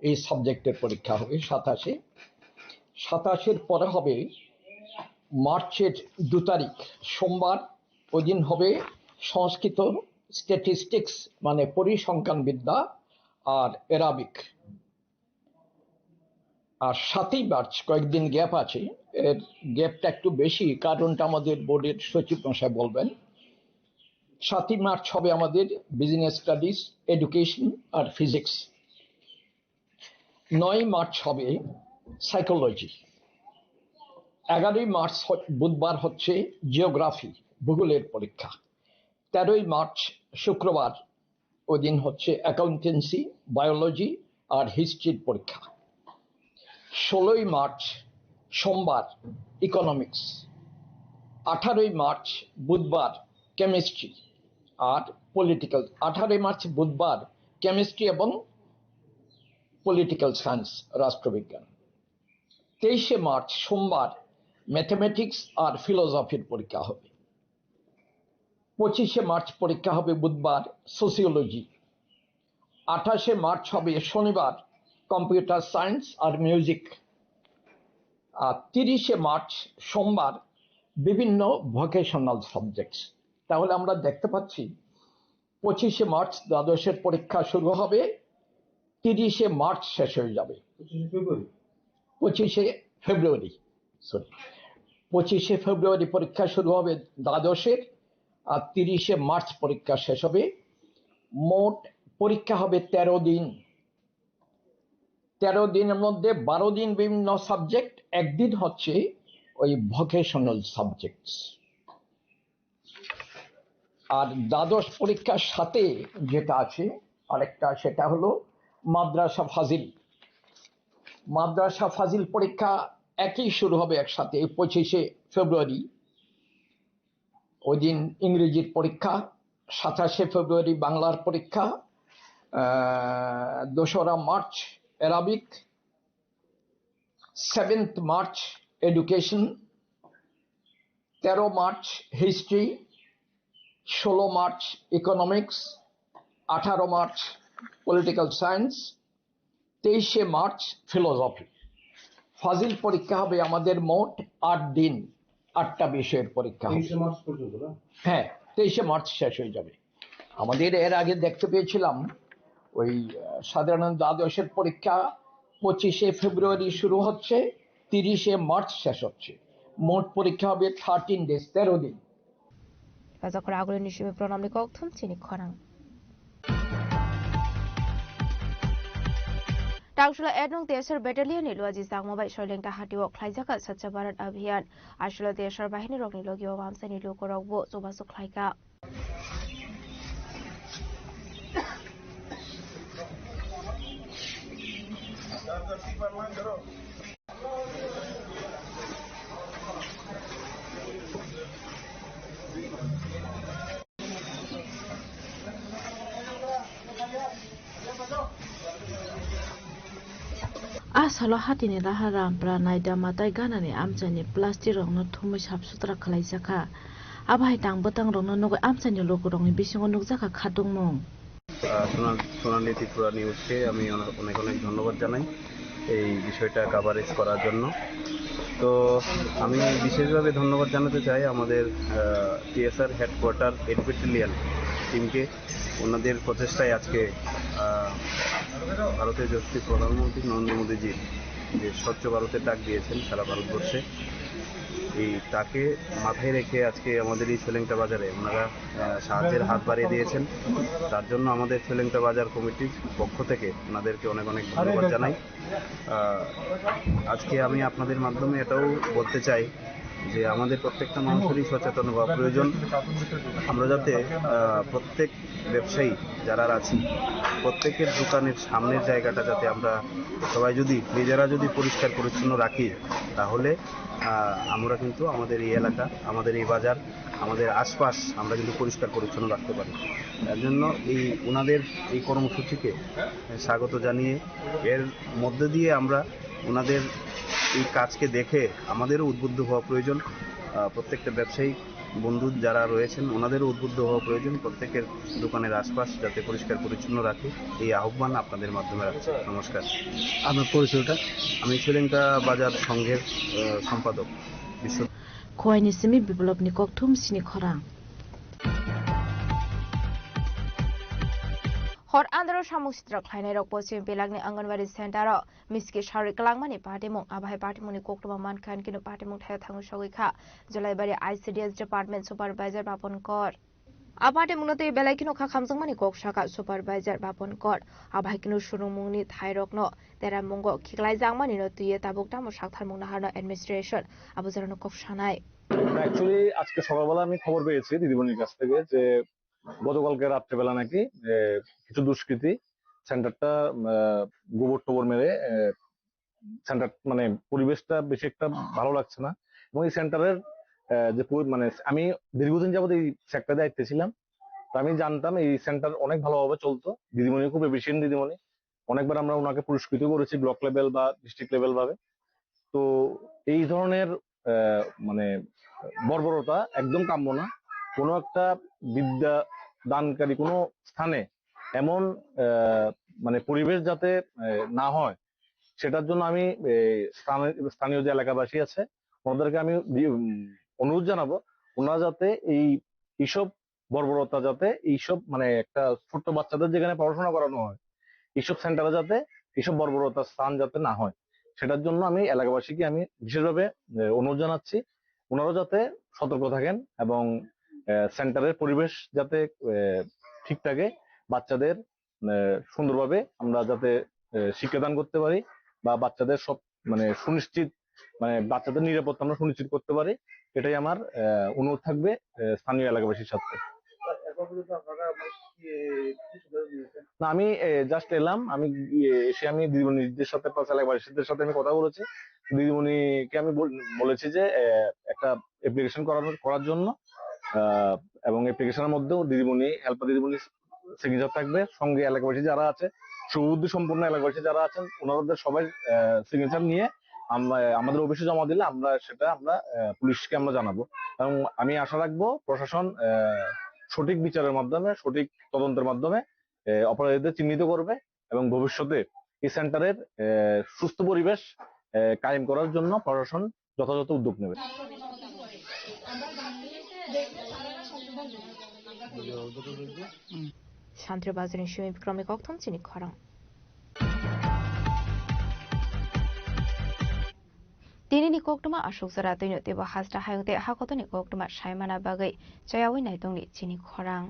এই সাবজেক্টের পরীক্ষা হবে সাতাশে। সাতাশের পরে হবে মার্চের দু তারিখ, সোমবার। ওই দিন হবে সংস্কৃত, স্ট্যাটিস্টিক্স মানে পরিসংখ্যান বিদ্যা, আর অ্যারাবিক। আর সাতই মার্চ কয়েকদিন গ্যাপ আছে, এর গ্যাপটা একটু বেশি, কারণটা আমাদের বোর্ডের সচিব মশাই বলবেন। সাতই মার্চ হবে আমাদের বিজনেস স্টাডিজ, এডুকেশন আর ফিজিক্স। নয় মার্চ হবে সাইকোলজি। এগারোই মার্চ হ- বুধবার হচ্ছে জিওগ্রাফি, ভূগোলের পরীক্ষা। তেরোই মার্চ শুক্রবার, ওই দিন হচ্ছে অ্যাকাউন্টেন্সি, বায়োলজি আর হিস্ট্রির পরীক্ষা। ষোলোই মার্চ সোমবার ইকোনমিক্স। আঠারোই মার্চ বুধবার কেমিস্ট্রি আর পলিটিক্যাল। আঠারোই মার্চ বুধবার কেমিস্ট্রি এবং পলিটিক্যাল সায়েন্স, রাষ্ট্রবিজ্ঞান। তেইশে মার্চ সোমবার ম্যাথমেটিক্স আর ফিলোসফির পরীক্ষা হবে। পঁচিশে মার্চ পরীক্ষা হবে বুধবার সোসিওলজি। আঠাশে মার্চ হবে শনিবার কম্পিউটার সায়েন্স আর মিউজিক। আর তিরিশে মার্চ সোমবার বিভিন্ন ভোকেশনাল সাবজেক্টস। তাহলে আমরা দেখতে পাচ্ছি পঁচিশে মার্চ দ্বাদশের পরীক্ষা শুরু হবে, তিরিশে মার্চ শেষ হয়ে যাবে। পঁচিশে ফেব্রুয়ারি, সরি, পঁচিশে ফেব্রুয়ারি পরীক্ষা শুরু হবে দ্বাদশের, আর তিরিশে মার্চ পরীক্ষা শেষ হবে। মোট পরীক্ষা হবে তেরো দিন। তেরো দিনের মধ্যে বারো দিন বিভিন্ন সাবজেক্ট, একদিন হচ্ছে ওই ভোকেশনাল সাবজেক্টস। আর দ্বাদশ পরীক্ষার সাথে যেটা আছে আরেকটা, সেটা হলো মাদ্রাসা ফাজিল। মাদ্রাসা ফাজিল পরীক্ষা একই শুরু হবে একসাথে, এই পঁচিশে ফেব্রুয়ারি। ওই দিন ইংরেজির পরীক্ষা, সাতাশে ফেব্রুয়ারি বাংলার পরীক্ষা, আহ, দোসরা March Arabic, seventh March education, তেরো মার্চ হিস্ট্রি, ষোলো মার্চ ইকোনমিক্স, আঠারো মার্চ পলিটিক্যাল সায়েন্স, তেইশে মার্চ ফিলোসফি। ফাজিল পরীক্ষা হবে আমাদের মোট আট দিন, আটটা বিষয়ের পরীক্ষা হবে। তেইশে মার্চ পর্যন্ত না? হ্যাঁ, তেইশে মার্চ শেষ হয়ে যাবে। আমাদের এর আগে দেখতে পেয়েছিলাম ওই, আহ, সাধারণ দ্বাদশের পরীক্ষা পঁচিশে ফেব্রুয়ারি শুরু হচ্ছে, তিরিশে মার্চ শেষ হচ্ছে। মোট পরীক্ষা হবে থার্টিন ডেজ, তেরো দিন। Rajakhor agulini simi pranamni kokthum chini khorang. Tangshula Ernung T S R Battalion ni luaji jangma bai Soilengta hatio khlaijaka Swachh Bharat Abhiyan. Aswla T S R bahini rokni logio wamsani lukorokbo chubachu khlaika. A salo hatini raha rampra naidama tai ganani amchaini plastic rokno thumwi sap sutra khwlaijakha. Abo hai tang bwtang rokno nugwi amchaini lukurokni bisingo nukjakha khatungmung. আহ, সোনা-, সোনালী ত্রিপুরা নিউজকে আমি অনে-, অনেক অনেক ধন্যবাদ জানাই এই বিষয়টা কভারেজ করার জন্য। তো আমি বিশেষভাবে ধন্যবাদ জানাতে চাই আমাদের, আহ, টিএসআর হেডকোয়ার্টার এডুকেটেলিয়ান টিমকে। ওনাদের প্রচেষ্টায় আজকে, আহ, ভারতের যশস্বী প্রধানমন্ত্রী নরেন্দ্র মোদীজির যে স্বচ্ছ ভারতের ডাক দিয়েছেন সারা ভারতবর্ষে, এই তাকে মাথায় রেখে আজকে আমাদের এই সোলেংটা বাজারে ওনারা, আহ, সাহায্যের হাত বাড়িয়ে দিয়েছেন। তার জন্য আমাদের সোলেংটা বাজার কমিটির পক্ষ থেকে ওনাদেরকে অনেক অনেক ধন্যবাদ জানাই। আহ, আজকে আমি আপনাদের মাধ্যমে এটাও বলতে চাই যে আমাদের প্রত্যেকটা মানুষেরই সচেতন হওয়া প্রয়োজন। আমরা যাতে, আহ, প্রত্যেক ব্যবসায়ী যারা আছি, প্রত্যেকের দোকানের সামনের জায়গাটা যাতে আমরা সবাই যদি নিজেরা যদি পরিষ্কার পরিচ্ছন্ন রাখি, তাহলে, আহ, আমরা কিন্তু আমাদের এই এলাকা, আমাদের এই বাজার, আমাদের আশপাশ আমরা কিন্তু পরিষ্কার পরিচ্ছন্ন রাখতে পারি। তার জন্য এই ওনাদের এই কর্মসূচিকে স্বাগত জানিয়ে এর মধ্য দিয়ে আমরা ওনাদের এই কাজকে দেখে আমাদেরও উদ্বুদ্ধ হওয়া প্রয়োজন। আহ, প্রত্যেকটা ব্যবসায়ী বন্ধু যারা রয়েছেন ওনাদেরও উদ্বুদ্ধ হওয়া প্রয়োজন, প্রত্যেকের দোকানের আশপাশ যাতে পরিষ্কার পরিচ্ছন্ন রাখে, এই আহ্বান আপনাদের মাধ্যমে রাখছি। নমস্কার। আপনার পরিচয়টা? আমি সোলেংটা বাজার সংঘের, আহ, সম্পাদক। Khowai ni simi Biplop ni kokthum sini khorang. Hor andro samung sitra khlainai rok pochim belak ni Anganwadi center o miski sarwi kwlangmani patimung, abahai patimung ni koktwma mankha, hwnkhe no patimung thaio thangwi sogwi kha Jolaibari I C D S department supervisor Bapon Kor. A patimungno tei belai kheno kha khamjakmani kok sakha supervisor Bapon Kor. Abai kheno surungmungni thairokno teramungo khiklaijakmanino twiwi tabuk tamo saktharmung naharno administration abo jorano kok sanai. Actually আজকে সকালবেলা আমি খবর পেয়েছি দিদিমণির কাছ থেকে যে গতকালকে রাত্রেবেলা নাকি, এ, কিছু দুষ্কৃতী সেন্টারটা, আহ, গোবর টোবর মেরে, আহ, সেন্টার মানে পরিবেশটা বেশি একটা ভালো লাগছে না। এবং এই সেন্টারের, আহ, যে পরি-, মানে আমি দীর্ঘদিন যাবত এই সেক্টরে দায়িত্বে ছিলাম, তো আমি জানতাম এই সেন্টার অনেক ভালোভাবে চলতো। দিদিমণি খুব এফিশিয়েন্ট দিদিমণি, অনেকবার আমরা ওনাকে পুরস্কৃত করেছি ব্লক লেভেল বা ডিস্ট্রিক্ট লেভেল ভাবে। তো এই ধরনের, আহ, মানে বর্বরতা একদম কাম্য না। কোনো একটা বিদ্যা দানকারী কোনো স্থানে এমন, আহ, মানে পরিবেশ যাতে, আহ, না হয়, সেটার জন্য আমি, এ, স্থানে-, স্থানীয় যে এলাকাবাসী আছে, ওনাদেরকে আমি বি-, উম, অনুরোধ জানাবো, ওনারা যাতে এই, এইসব বর্বরতা যাতে এইসব, মানে, একটা ছোট্ট বাচ্চাদের যেখানে পড়াশোনা করানো হয়, এইসব সেন্টারে যাতে এইসব বর্বরতার স্থান যাতে না হয়, সেটার জন্য আমি এলাকাবাসীকে আমি বিশেষভাবে, এ, অনুরোধ জানাচ্ছি, ওনারাও যাতে সতর্ক থাকেন এবং, এ, সেন্টারের পরিবেশ যাতে, এ, ঠিক থাকে, বাচ্চাদের, এ, সুন্দরভাবে আমরা যাতে, এ, শিক্ষাদান করতে পারি বা বাচ্চাদের সব, মানে, সুনিশ্চিত, মানে, বাচ্চাদের নিরাপত্তা আমরা সুনিশ্চিত করতে পারি, এটাই আমার, এ, অনুরোধ থাকবে, এ, স্থানীয় এলাকাবাসীর সাথে। না, আমি জাস্ট এলাম। আমি গিয়ে এসে আমি দিদিমণিদের সাথে প্লাস এলাকাবাসীদের সাথে আমি কথা বলেছি। দিদিমণিকে আমি বল- বলেছি যে আহ, একটা অ্যাপ্লিকেশন করানোর করার জন্য, আহ, এবং অ্যাপ্লিকেশনের মধ্যেও দিদিমণি, হেল্পার দিদিমণি সিগনেচার থাকবে, সঙ্গে এলাকাবাসী যারা আছে, শুভবুদ্ধি সম্পন্ন এলাকাবাসী যারা আছেন, ওনাদের সবাই সিগনেচার নিয়ে আমরা আমাদের অফিসে জমা দিলে আমরা সেটা আমরা আহ, পুলিশকে আমরা জানাবো। এবং আমি আশা রাখবো প্রশাসন আহ, সঠিক বিচারের মাধ্যমে, সঠিক তদন্তের মাধ্যমে আহ, অপরাধীদের চিহ্নিত করবে এবং ভবিষ্যতে এই সেন্টারের আহ, সুস্থ পরিবেশ আহ, কায়েম করার জন্য প্রশাসন যথাযথ উদ্যোগ নেবে। Santri Bazar ni simi bikromni kokthom chini khorang. Tini ni koktwma aswk jora twino teibo hasta hayung tei hakotoni koktwma saimana bagwi chayawi naitongni chini khorang.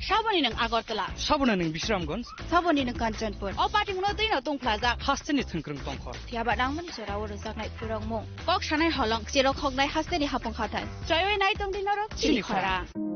Saboni nwng Agartala. Saboni nwng Bisramganj. Saboni nwng Kanchanpur. O pating no twi no tongphlajak. Hasteni thwngkwrwng tongkhor. Phiya ba nangmani jora o rwjaknai phwrwngmung. Kok sanai holong, cherok hoknai hasteni hapung hathai. Chaywi nai tongdi norok chini khorang.